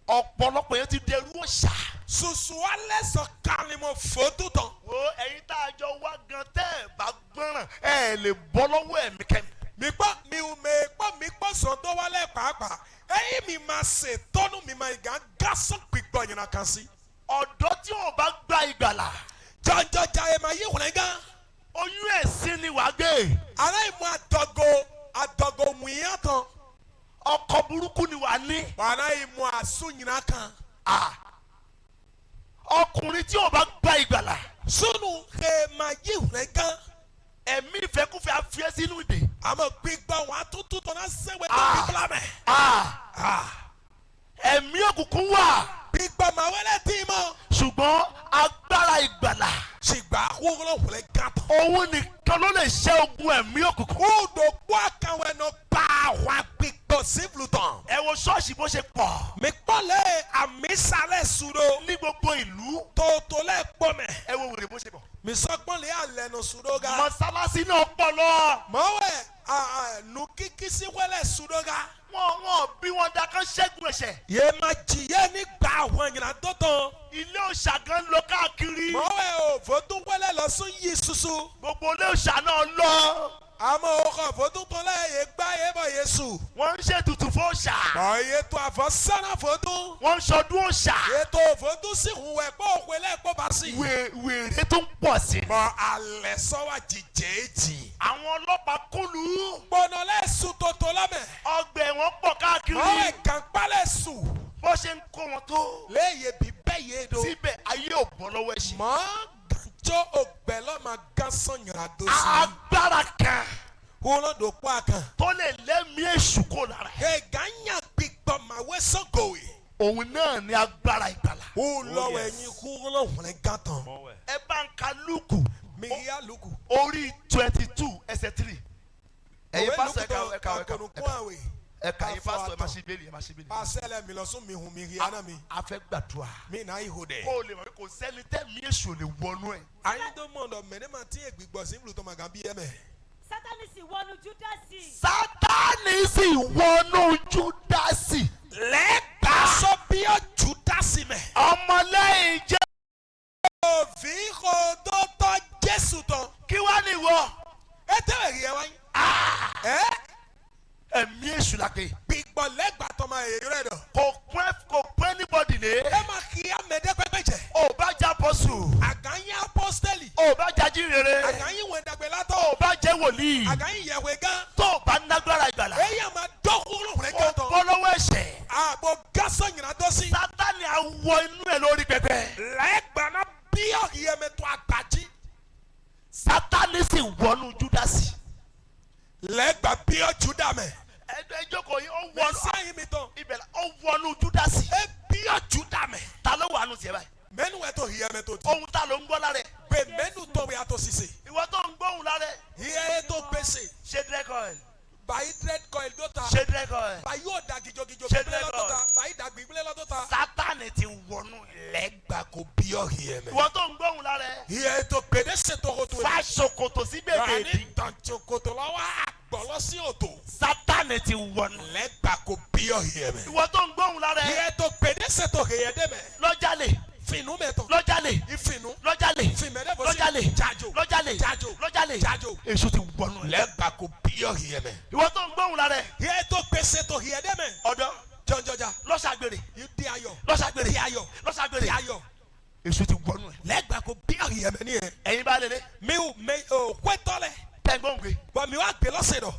Ọ̀pọ̀lọpọ̀ yẹn ti dẹrú òòṣà. susu alẹ sọ kalimọ fotu tɔn. Wo ẹ̀yin tá a jọ wá gan, tẹ́ ẹ̀ bá gbọ́ràn, ẹ̀ lè bọ́ lọ́wọ́ ẹ̀mí kẹ́mi. Mi kpɔ mi me kpɔ mi kpɔ sɔdɔ wálé pàápàá eyi mi ma se tɔnu mi ma yi gan gasɔ gbigbɔ nyina kan si. Ọ̀dọ́ tí ò bá gba ìgbàlà, Jɔnjɔdza ye ma yi wlɛ gan. oyún ẹ̀sín ni wàá gbé. Ale yi mu adɔgo adɔgo muya tɔn. Ọkọ burúkú ni wàá ní. Wàhálà yi mu asu nyina kan. Ah. Ọkùnrin tí ò bá gba ìgbàlà, Sunu he ma yi wlɛ gan. ẹ̀mí ìfẹ́kúfẹ́ á fi ẹ́ sínú ìdè. Àmọ́ gbigbɔ wà tuntun tɔn na sɛwɛ tó Ah. bíbélà mɛ. Ah. Ah. Ẹ̀mí òkùnkùn wà, Gbigbɔ ma wɛlɛ tí mɔ. ṣùgbọ́n agbára ìgbàlà, Sigba wúlò wlɛ gan tɔn. òun nìkan ló lè ṣẹ́ ogun ẹ̀mí òkùnkùn. Kúndò kó àkàwé nọ gba wà gbigbɔ síflu tɔn. Ẹ wo ṣọ́ọ̀ṣì bó ṣe pọ̀ Mi kpɔ lé àmísàlẹ̀ sudo. ní gbogbo ìlú. Tòótọ́ lẹ̀ kpọ́ mẹ́. Ẹ wo wèrè bó ṣe pọ̀. Mi sɔgbọ́n lé alẹ́ nù sudo ga. Mọ̀sálásí náà pọ̀ lọ. Mɔwɛ nu kikisi wɛlɛ sudo ga. Wọ́n bí wọn da kán ṣẹ́gun ẹ̀ṣẹ̀. Yé ma dzi yé ní gba àwọn ìyìnlá tó tán. Ilé òòṣà gan lọ káàkiri. Mɔwɛ o vodu wɛlɛ lọ sún yí susu. Gbogbo ilé òòṣà náà lọ. Àmọ́ o kɔ vodu tán lẹ̀ yé gbá yé bọ̀ yé su. Wọ́n ń ṣètùtù fún òòṣà. Bɔn yé tó àfɔ sánà vodu. Wọ́n ń ṣọdún òòṣà. Yé tó vodu sí hun wẹ̀ kó òkú lẹ̀ kó ba sí. Wèrè tó ń pọ̀ sí. Bɔn alẹ́ sọ́wọ́ jìjẹ́ jì. Àwọn ọlọ́pàá kúlù. Gbɔnɔ lɛ su toto la mɛ. Ọgbà ẹ̀wọ̀n pọ̀ káàkiri. Mɔwɛ gànkpá lɛ su. Bó ṣe ń kó wọn tó. Léyè bí bẹ́ẹ̀ yé do. Síbẹ̀ ayé ò bọ́ lọ́wọ́ ẹ̀ṣẹ̀. Mɔ gàntsɔ ògbẹ́ lɔ ma gásán nyɔra do sí. Agbára kan Wọ́n do kó a kan. tó lè lẹ́mìí èṣù kó lára ẹ̀. Eganya gbigbɔ ma wɛ sɔgòwe. Òun náà ni agbára ìgbàlà. Wọ́n lọ́wọ́ ẹ̀yin kú wọ́n lọ́wọ́ gàtàn. Ẹ bá ń ka Lúùkù Mìíyá lukú. orí 22 ẹsẹ̀ 3. Ẹ̀yin pásítọ̀, ẹ̀ka ẹ̀ka ẹ̀ka ẹ̀ka. Ẹ̀yin pásítọ̀, ẹ̀ máa ṣí Bíbélì, ẹ̀ máa ṣí Bíbélì. Pasɛlɛ mi lɔ sún mi hun mi hiana mi. A fẹ́ gbàdúrà. Mi na iho dɛ. Kó o lè mọ̀ pé kò sẹ́ni tẹ́mi èṣù lè wọnú ẹ̀. Ayi tó mọ̀ dọ̀ mɛ ne ma ti gbígbọ́ sí ibùdó ma gan bí yẹ mɛ. Sátánì sì wọnú Júdásì. Sátánì sì wọnú Júdásì. Lẹ́gbàá sọ bí ọ Júdásì mɛ. Ọmọlẹ́yìn jẹ́. Òfin kò tó tọ́ Jésù tán. Kí wá ní ìwọ. E tẹ́lẹ̀ rí ẹ wáyé. Ẹ Ẹ̀mí èṣù la pè. gbígbọ́ lẹ́gbàá tọ́ ma èyí rẹ̀ dọ̀. Kò pín anybody lé. Ẹ ma kí amẹ̀dẹ́ pẹ́pẹ́ jẹ. Ò bá jẹ́ apostle. Àgànyé apọ́sítẹ́lì. Ò bá jẹ́ ajíhìnrere. Àgànyé wẹ̀ dàgbẹ́ látọ̀. Ò bá jẹ́ wòlíì. Àgànyé yẹ̀wé gán. Tó o bá nágbára ìgbàlà. Èyí àmà dọ́kúrò rẹ̀ Kò gán tán. bọ́ lọ́wọ́ ẹ̀ṣẹ̀. Àbò gásọ̀ yìnyín dọ́sí. Sátánì á wọ inú ẹ̀ lórí pẹpẹ. Lẹ́gbàá náà bí ọ̀yẹ́mẹ̀tọ́ àgbàjì. Sátánì sì wọnú Júdásì. Lẹ́gbàá bí ọ Júdà mẹ́. Ẹjọ́ ìjókòó yìí, ó wọnú. Mẹ́sàn-án mi tán. Ibẹ̀ la ó wọnú Júdásì. E bí ọ Júdà mẹ́. Ta ló wà nù tiẹ̀ báyìí? Mẹ́nu ẹ̀ tó hìyẹ́mẹ̀ tó di. Ohun ta ló ń gbọ́ lára ẹ̀? Pé mẹ́nu tó wẹ̀ àtọ̀ sise. Ìwọ tó ń gbóhùn lára ẹ̀. Hìyẹ́ tó gbèsè. Ṣé dírẹ́kọ̀ ẹ̀? Bàyí dread coil dó ta. Ṣé dírẹ́kọ̀ ẹ̀? Bàyí yóò da gijogijo Ṣé gbígbélé lọ́dọ̀ dírẹ́kọ̀ ta. Bàyí da gbígbélé lọ́dọ̀ ta. Sátánì ti wọnú ẹ̀. Lẹ́gbàá kò bí ọ hìyẹ́mẹ̀. Ìwọ tó ń gbóhùn lára ẹ̀. Hìyẹ́ tó gbèdé ṣètò kòtò. Fa ṣòkòtò sí bèbè ìdí. Bàyí tàǹtòkòtò lọ́wọ́ àgbọ̀lọ́ sí òtò. Sátánì ti wọnú. Lẹ́gbàá kò bí ọ hìyẹ́mẹ̀. Ìwọ tó ń gbóhùn lára ẹ̀. Hìyẹ́ tó gbèdé ṣètò hìyẹ́ dẹ́mẹ̀. Lọ́jàlè. Fìnnú mẹ́tọ̀. Lọ́jàlè. Ìfìnnú. Lọ́jàlè. Fìmẹ́lẹ́ bọ́ sí. Lọ́jàlè. Jájò. Lọ́jàlè. Jájò. Lọ́jàlè. Jájò. Èṣù ti wọnú ẹ̀. Lẹ́gbàá kò bí ọ hìyẹ́mẹ̀. Ìwọ tó ń gbóhùn lára ẹ̀. Hìyẹ́ tó gbèsè tó hìyẹ́ dẹ́mẹ̀. Ọ̀dọ́. Jọjọja. Lọ́sàgbèrè. Ìdí ayọ̀. Lọ́sàgbèrè. Ìdí ayọ̀. Lọ́sàgbèrè. Ìdí ayọ̀. Èṣù ti wọnú ẹ̀. Lẹ́gbàá kò bí ọ hìyẹ́mẹ̀ ní yẹn. Ẹ̀yin bá lélẹ̀. Mi ò mẹ ò kwẹ́tọ́ lẹ̀. Tẹ̀ ń gbóhùn gbé. Bɔn mi wa gbé lọ́sẹ̀ dọ̀.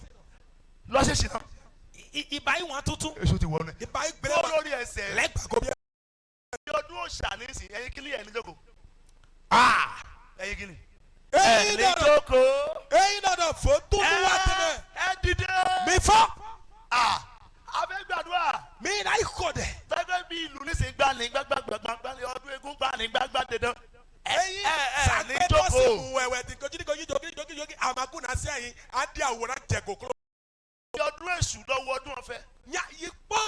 Lọ́sẹ̀sì náà. Ìbá yìí wọn tuntun. Èṣù ti wọnú ẹ̀. Ìbá yìí gbélé Kó wa. lórí ẹsẹ̀. Lẹ́gbàá kò bí. Ọdún òòṣà nísìn, ẹ̀yin kí ni ẹ̀ ní jókòó? Ẹ̀yin kí ni? Eyi Ẹ̀ ní dọ̀dọ̀ jókòó. Eyi dọ̀dọ̀ fo tuntun wa tẹ̀lé. Ẹ dìde. Mi fọ́. Ah, a fẹ́ gbàdúrà. Mi na yi kɔ dɛ. Gẹ́gẹ́ bí ìlú nísìnyí gbani gbàgbàgbàgbà ọdún eégún gbani gbàgbà dandan. Eyi Ẹ ẹ ní sàgbẹ́tọ̀ sí jókòó. mu wẹ̀wẹ̀ tí kojú kojú jogi jogi jogi amaku na se ayin adi àwòrán jẹ kókó. Ọdún èṣù lọ́wọ́ ọdún ọ̀fẹ́. Nya yi kpɔ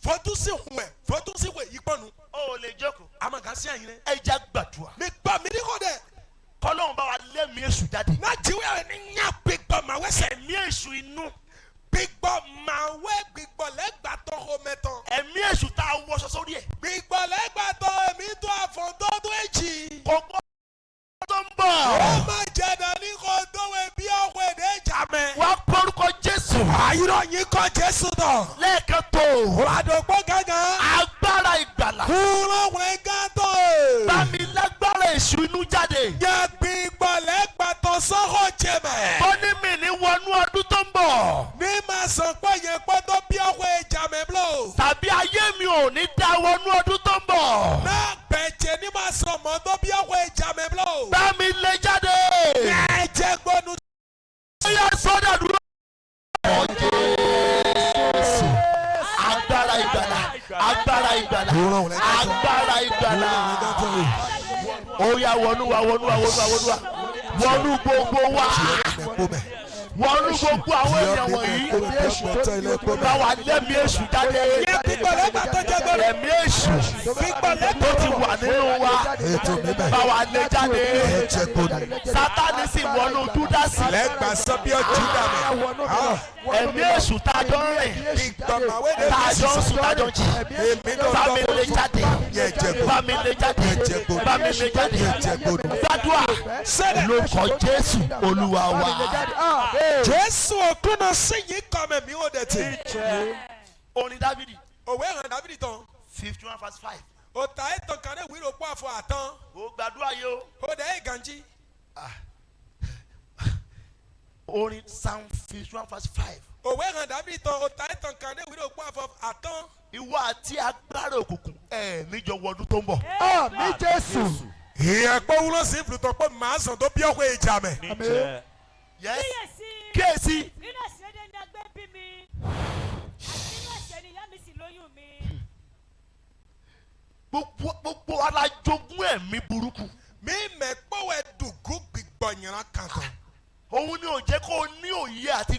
fɔtún sí hun ɛ fɔtún sí hun yi kpɔ nu. O ò lè jókòó. Amaka se ayin dɛ. Ẹ já gbàdúrà. Mi gbɔ mi ní kɔ dɛ. Kọ́lọ́hún bá wa lẹ́mìí èṣù jáde. N'a jiw yɛrɛ ni nya gbẹgbɔ ma wɛsɛ. Ẹ̀mí èṣù inú. Gbẹgbɔ ma wɛ gbẹgbɔ lɛgbàtɔ xɔmɛtɔ. Ẹ̀mí èṣù tá a wọṣọ sórí ẹ̀. Gbẹgbɔ lɛgbàtɔ èmi tó àfọ̀dọ́dọ́ èjì. Kò gbọ́ tó ń bọ̀. Ó ma jẹ dání kò dówó bí ọ̀hún èdè jàmẹ́. Wá kórúkọ Jésù. Àyírọ̀ yín kọ́ Jésù tọ̀. Lẹ́ẹ̀kan tó. Àdòpọ̀ gángan. Agbára ìgbàlà. Kúrò wẹ̀ gàtọ̀. Bá mi lágbára èṣù inú jáde. Yẹ gbígbọ́ lẹ́gbàtọ̀ sọ́kọ̀ jẹ̀mẹ̀. Ó ní mi ní wọnú ọdún tó ń bọ̀. Ní ma sàn pé yẹn pọ́tọ́ bí ọ̀hún èdè jàmẹ́ blò. Tàbí ayé mi ò ní dá wọnú ọdún tó ń bọ̀. Náà gbẹ̀jẹ̀ ní ma sàn mọ́tọ́ bí ọ̀hún èdè jàmẹ́ blò. Bá mi lé jáde. Ẹ̀jẹ̀ gbọ́nu. Ó yá sọ́dà dúró. Jésù. Agbára ìgbàlà. Agbára ìgbàlà. Agbára ìgbàlà. Ó yá, wọnú wa, wọnú wa, wọnú wa, wọnú wa. Wọnú gbogbo wa. Wọnú gbogbo àwọn èèyàn wọ̀nyí. Bá wa lẹ́mìí èṣù jáde. Yẹ gbígbọ́ lẹ́gbàtọ̀ jẹ́ gbọ́nu. Ẹ̀mí èṣù Gbígbọ́ tó ti lẹ́gbàtọ̀. wà nínú wa. Ètò mi bẹ̀. Bá wa lé jáde. Ẹ̀jẹ̀ gbọ́nu. Sátánì sì wọnú Júdásì. Lẹ́gbàá sọ bí ọjọ́ dàmẹ́. Ẹ̀mí èṣù tá a jọ ń rìn. Tá a jọ ń sùn, tá a jọ ń jí. Bá mi lé jáde. Bá mi lé jáde. Bá mi lé jáde. Gbàdúrà lórúkọ Jésù Olúwa wa. Jésù òkúna sí yìí kọ́ mi ò dẹ̀ tì. Orin Dávidi Òwe hàn Dábìdì tán. 51 verse 5. Òtà ètò kan ní ìwúrò pọ̀ àfọ̀ àtàn. Ó gbàdúrà yìí o. Ó dẹ̀ ẹ̀ gànjí. Orin Psalm 51 verse 5. Òwe hàn Dábìdì tán. Òtà ètò kan ní ìwúrò pọ̀ àfọ̀ àtàn. Ìwọ àti agbára òkùnkùn ẹ̀ níjọ wọdún tó ń bọ̀. Àmín Jésù. Ìyẹn pé wúlò sí ìfúrútọ̀ pé màá sàn tó bí ọkọ̀ ìjà mẹ́. Àmín. Yes. Kíyèsí. Kíyèsí. Nínú àìṣedéédé ni a gbé bí mi. Àti nínú ẹ̀ṣẹ̀ ni ìyá mi sì lóyún mi. Gbogbo alájogún ẹ̀mí burúkú. Mi mẹ́ pọ́wẹ́ dùgú gbígbọ́ yẹn kan tán. Òun ni ò jẹ́ kó o ní òye àti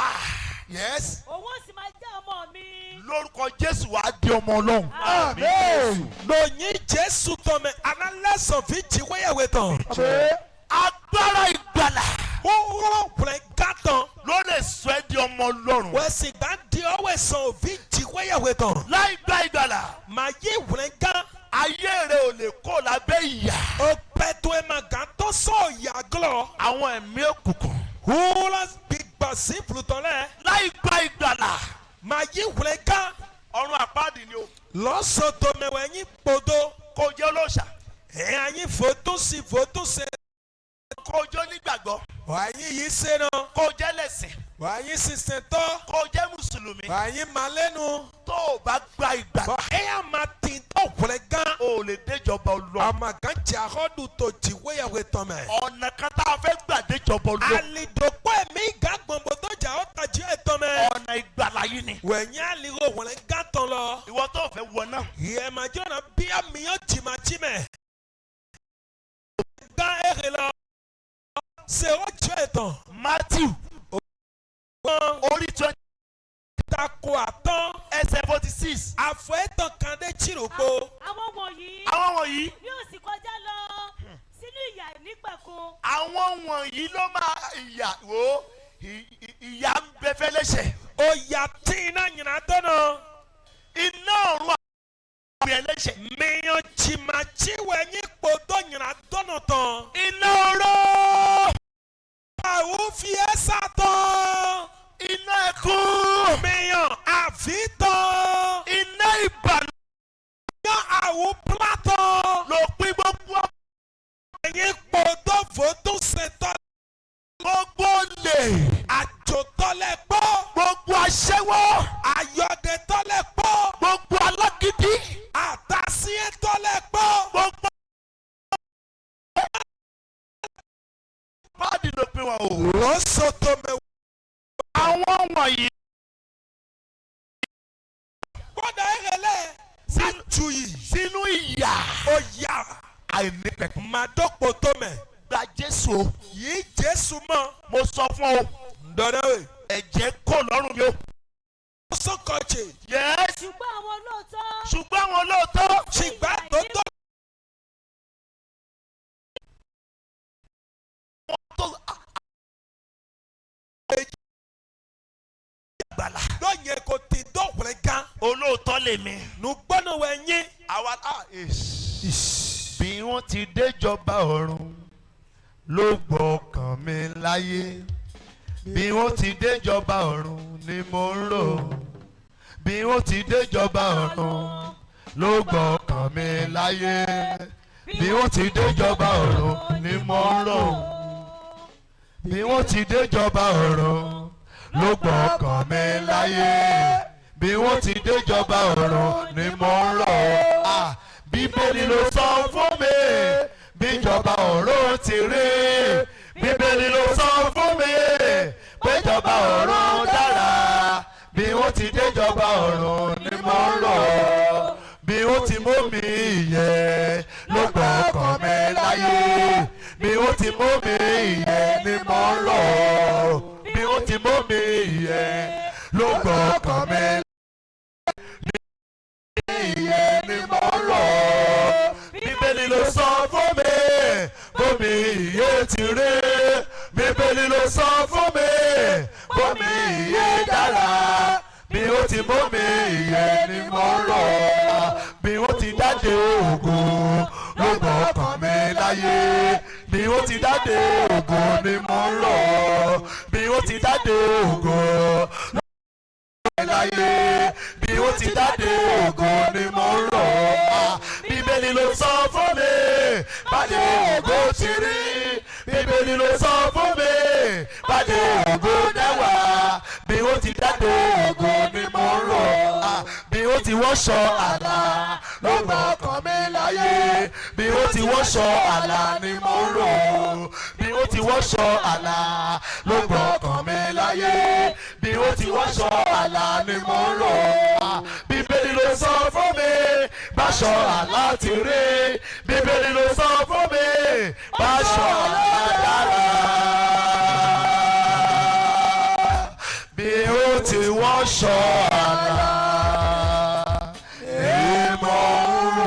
Ah, yes. Òun ó sì máa jẹ́ ọmọ mi. Lórúkọ Jésù, wàá di ọmọ Ọlọ́run. Amen. Lóyìn Jésù tán mɛ analẹ́sàn fi jíwéyàwó tán. Àmín. Agbára ìgbàlà Wúrọ̀ wùlẹ̀ gá tán. ló lè sọ ẹ́ di ọmọ Ọlọ́run. Wẹ́sì gbà di ọwọ́ ẹ̀sán òfin jíwéyàwó tán. Láì gba ìgbàlà, Màá yí wùlẹ̀ gá. ayé rẹ ò lè kó lábẹ́ ìyà. Ó pẹ́ tó ẹ̀ máa gà tó sọ ìyá glọ̀. Àwọn ẹ̀mí òkùnkùn. Wúrọ̀ gbígbà sí plutọ̀ lẹ̀. Láì gba ìgbàlà, Màá yí wùlẹ̀ gá. ọ̀run àpáàdì ni o. Lọ́sọ̀tò mẹ̀wẹ̀ yín kpodo. Kò jẹ́ olóòṣà. Ẹ̀ àyín fòtúnṣì fòtúnṣe. Kò jẹ́ onígbàgbọ́. Wàyí yìí ṣe náà. Kò jẹ́ lẹ̀sìn. Wàyí sísè tọ́. Kò jẹ́ mùsùlùmí. Wàyí màlẹ́nu. Tó o bá gba ìgbàlà, Bọ̀ ẹ̀yà máa tì tó wùlẹ̀ gá. o ò lè déjọba Ọlọ́run. Àmàgán jẹ́ àhọ́dù tó jíwéyàwó tán mẹ́. Ọ̀nà kan tá a fẹ́ gbà déjọba Ọlọ́run, Alidokpo ẹ̀mí ìgá gbọ̀ngbò tó jà ó tají ẹ̀tọ́ mẹ́. ọ̀nà ìgbàlà yìí ni. Wẹ̀nyí aliwo wọ̀lẹ̀ gàtọ̀ lọ. Ìwọ tó fẹ́ wọ náà, Yẹ̀màjọ́ na bí àmìyàn jìmàjì mẹ́. Gá èrè lọ. Ṣé ó jẹ́ ẹ̀tàn? Matthew Wọ́n orí 20 tako àtọ́. ẹsẹ̀ 46. Àfọ̀ ẹ̀tàn kan dé chirògbò. Àwọn wọ̀nyí Àwọn wọ̀nyí, yóò sì kọjá lọ sínú ìyà nígbàkun. àwọn wọ̀nyí ló máa ìyà wò ìyà ń bẹ fẹ́lẹ́ṣẹ̀. Òyà tí iná yìnyín dọ́nà. Iná ọ̀run àwọn ẹlẹ́ṣẹ̀. Mìyàn jìmàjì wẹ̀nyí kpòdó yìnyín dọ́nà tán. Iná oró, Àwọn fi ẹ́ sàtọ̀. iná ẹkún, Mìyàn àfi tán. iná ìbànújẹ́ Yan àwọn platọ̀. ló pín gbogbo Ẹ̀yin kpòdó fòtún ṣetọ́. gbogbo olè, Àjòtọ́lẹ̀ gbọ́. gbogbo aṣẹ́wó, Ayọ̀dẹ̀tọ́lẹ̀ gbọ́. gbogbo alágídí, Àtàsíyẹ́tọ́lẹ̀ gbọ́. gbogbo páàdì ló pín wọn o. Lọ́sọ̀tò mẹ́wàá. Àwọn wọ̀nyí Gbọ́dọ̀ ẹ̀rẹ̀lẹ̀. Sátú yìí. sínú ìyà Ó yà. àìnípẹ̀kun. Màdọ́pọ̀ tó mẹ̀. Gba Jésù o. Yìí Jésù mọ̀. Mo sọ fún ọ, Ndọ̀dọ̀wẹ̀. ẹ̀jẹ̀ kò lọ́rùn mi o. Sọ́kọ̀chì. Yes. Ṣùgbọ́n àwọn olóòótọ́ Ṣùgbọ́n àwọn olóòótọ́, Ṣìgbà tó tó. tó gbàlà. Lọ́yẹ̀ kò tí dọ̀wẹ̀rẹ̀ gan. Olóòótọ́ lèmi. Nùgbọ́nà wẹ̀ yín. Àwa ah, bí wọ́n ti déjọba ọ̀run ló gbọ́kàn mi láyé. Bí wọ́n ti déjọba ọ̀run ni mo ń rò. Bí wọ́n ti déjọba ọ̀run ló gbọ́kàn mi láyé. Bí wọ́n ti déjọba ọ̀run ni mo ń rò. Bí wọ́n ti déjọba ọ̀run ló gbọ́kàn mi láyé. Bí wọ́n ti déjọba ọ̀run ni mo ń rò. Ah, Bíbélì ló sọ fún mi bíjọba ọ̀run ti rí. Bíbélì ló sọ fún mi péjọba ọ̀run dára. Bí wọ́n ti déjọba ọ̀run ni mo ń rò. Bí wọ́n ti mú mi ìyẹn ló gbọ́kàn mi láyé. Bí wọ́n ti mú mi ìyẹn ni mo ń rò. Bí wọ́n ti mú mi ìyẹn ló gbọ́kàn mi ìyẹn ni mo ń rò. Bíbélì ló sọ fún mi bómi ìyè ti rí. Bíbélì ló sọ fún mi bómi ìyè dára. Bí ó ti mú mi ìyẹn ni mo ń rò. Bí ó ti dáde ògo ló gbọ́kàn mi láyé. Bí ó ti dáde ògo ni mo ń rò. Bí ó ti dáde ògo láyé, bí ó ti dáde ògo ni mo ń rò. Ah, Bíbélì ló sọ fún mi bàdé ògo ti rí. Bíbélì ló sọ fún mi bàdé ògo dẹ́wà. Bí ó ti dáde ògo ni mo ń rò. Ah, bí ó ti wọ́ṣọ àlà ló gbọ́kàn mi láyé. Bí ó ti wọ́ṣọ àlà ni mo ń rò. Bí ó ti wọ́ṣọ àlà ló gbọ́kàn mi láyé. Bí ó ti wọ́ṣọ àlà ni mo ń rò. Ah, Bíbélì ló sọ fún mi báṣọ àlà ti rí. Bíbélì ló sọ fún mi báṣọ àlà dára. Aṣọ àlà ìmọ̀ òru.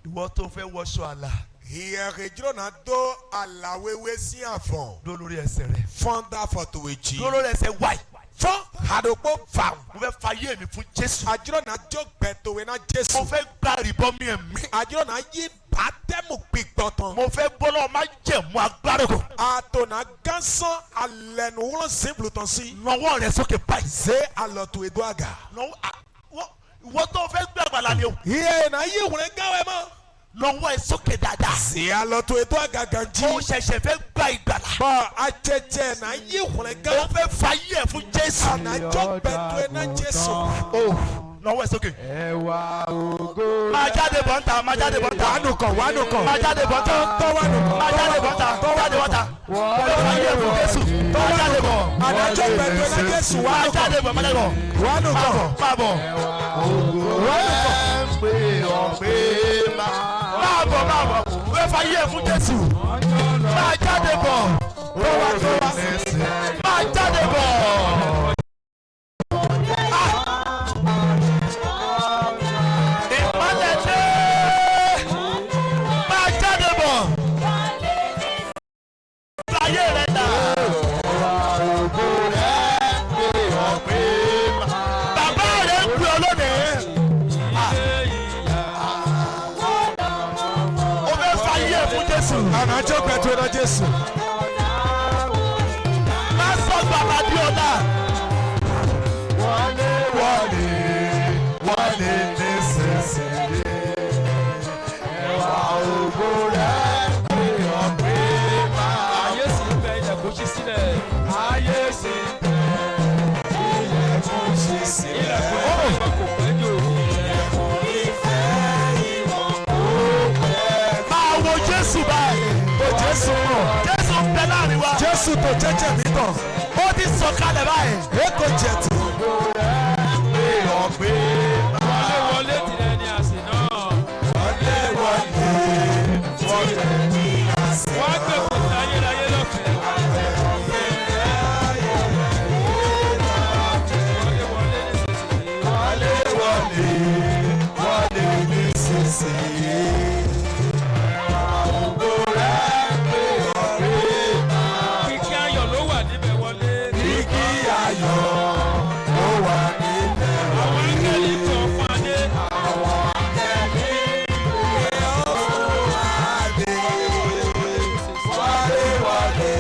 Ìwọ tó fẹ́ wọṣọ àlà, Ìyẹ̀rẹ̀jọ́ náà tó àlàwéwé sí àfọ̀n. Dúró lórí ẹsẹ̀ rẹ̀. Fọ́n dá fọ̀tò èjì. Dúró lórí ẹsẹ̀ wáì. Fọ́n àdókò fà. Mo fẹ́ fayé mi fún Jésù. Àjọ náà jó gbẹ̀tòwé náà Mo Jésù. fẹ́ gba ìrìbọmi ẹ̀mí. Àjọ náà yí bàtẹ́mù gbígbọ́ tán. Mo fẹ́ bọ́lá májẹ̀mú agbára kò. Àtọ̀nà gánsan alẹ́nu wọ́n sìnbùlù tán sí. Nawọ́ rẹ̀ sókè báyìí. Zé alọ̀tò èdò àgà. Nawọ́ ìwọ tó fẹ́ gbé àgbàlá ni o. Ìyẹn náà yí ìwúrẹ́ gáwẹ́ mọ́. Nawọ́ ẹ̀ sókè dáadáa. Zé alọ̀tò èdò àgà gànjí. Mo ṣẹ̀ṣẹ̀ fẹ́ gba ìgbàlà. Bọ́ àjẹjẹ náà yí ìwúrẹ́ Mo gáwẹ́. fẹ́ fayé ẹ̀ fún Jésù. Ànájọ́ gbẹ̀tòwé náà Jésù. O nawọ́ ẹ̀ sókè. Ẹwà ògo. Máa jáde bọ̀ ń ta, máa jáde bọ̀ ń ta. Wánú kàn, wánú kàn. Máa jáde bọ̀ ń ta. Tọ́ wánú kàn. Máa jáde bọ̀ ń ta. Jáde bọ̀ ń ta. Mo fẹ́ fayé ẹ̀ fún Jésù. Máa jáde bọ̀. Ànájọ́ gbẹ̀tòwé náà Jésù. Máa Wánú kàn. jáde bọ̀, máa jáde bọ̀. Wánú Máa kàn. bọ̀, máa bọ̀. Ògo rẹ̀ ń pè ọ́ pé máa. Máa bọ̀, máa bọ̀. Mo fẹ́ fayé ẹ̀ fún Jésù. Máa jáde bọ̀. Máa jáde bọ̀. Ìmọ́lẹ̀ dé. Máa jáde bọ̀. Ayé rẹ̀ dà. Ògo rẹ̀ ń pè ọ́ pé máa. Bàbá rẹ̀ ń pè ọ́ lónìí. Ó fẹ́ fayé ẹ̀ fún Jésù. Ànájọ́ gbẹ̀tòwé náà Jésù. Má sọ bàbá di ọ̀la. Wọlé wọlé wọlé nísinsìnyí. Ẹwà ògo rẹ̀ ń pè ọ́ pé máa. Ayé sì ń bẹ, ilẹ̀kùn ṣí sílẹ̀. Ayé sì ń bẹ, Ilẹ̀kùn ṣí sílẹ̀. ilẹ̀kùn ìfẹ́ kò pẹ́ jù. Ilẹ̀kùn ìfẹ́ ìwọ̀n kò pẹ́. Máa wo Jésù báyìí. Tó Jésù mọ̀. Jésù ń bẹ láàrin wa. Jésù tó jẹ́jẹ́ mi tàn. Ó ti sọ̀kalẹ̀ báyìí. Èkó jẹ̀tì. Pè ọ́ pé máa. Wọlé wọlé tìrẹ ni àsè náà. Wọlé wọlé wọlé ní àṣẹ. Wọ́n á gbé kòtò ayérayé lọ́fẹ̀ẹ́. Wọlé wọlé nísinsìnyí. Wọlé wọlé wọlé nísinsìnyí. Ògo rẹ̀ pé ọ̀rẹ́ Kìkì ayọ̀ ló wà níbẹ̀, wọlé. Igi ayọ̀ ló wà níbẹ̀. Àwọn áńgẹ́lì tó fún adé. Wọlé wọlé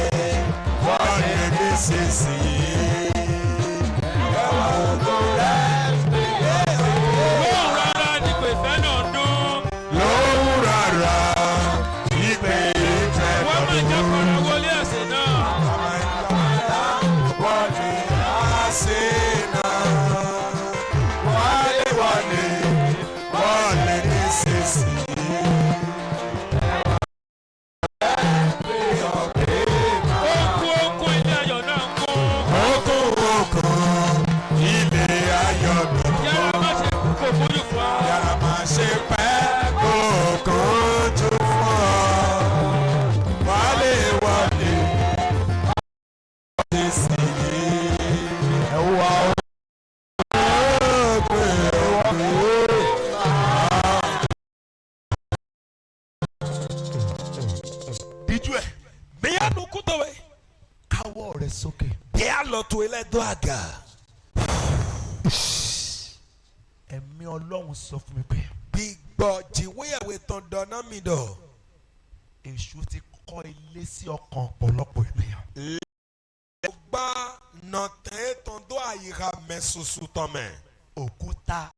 wọlé nísinsìnyí. Ògo rẹ̀ Lóhùn rárá ni pè fẹ́ náà dún. lóhùn rárá ìpè ìfẹ́ Wọ́n máa jẹ́ kọ́ra wọlé àsè náà. Wọlé àṣẹ náà. Wọlé wọlé wọlé nísinsìnyí. Ó kú, ó kú, ilé ayọ̀ náà ń kún. Okun okun ilé ayọ̀ dùn. Yàrá má ṣe kú kò fojú fún ọ. Yàrá máa ṣe pẹ́ kó kún jù fún ọ. Wọlé wọlé nísinsìnyí. Ẹwà Òpè òpè. Díjú ẹ̀. Bíyànjú kútọ̀wé. Káwọ́ rẹ̀ sókè. Bí a lọ tó ilé dọ́ àgà. Ẹ̀mí Ọlọ́run sọ fún mi pé Gbígbọ́ jìwéyàwó tán dáná mi dọ̀. èṣù ti kọ́ ilé sí ọkàn ọ̀pọ̀lọpọ̀ ènìyàn. Gbá nọ̀tẹ́ tán dọ́ àyíká mẹ́sùsù tán mẹ́. Òkúta.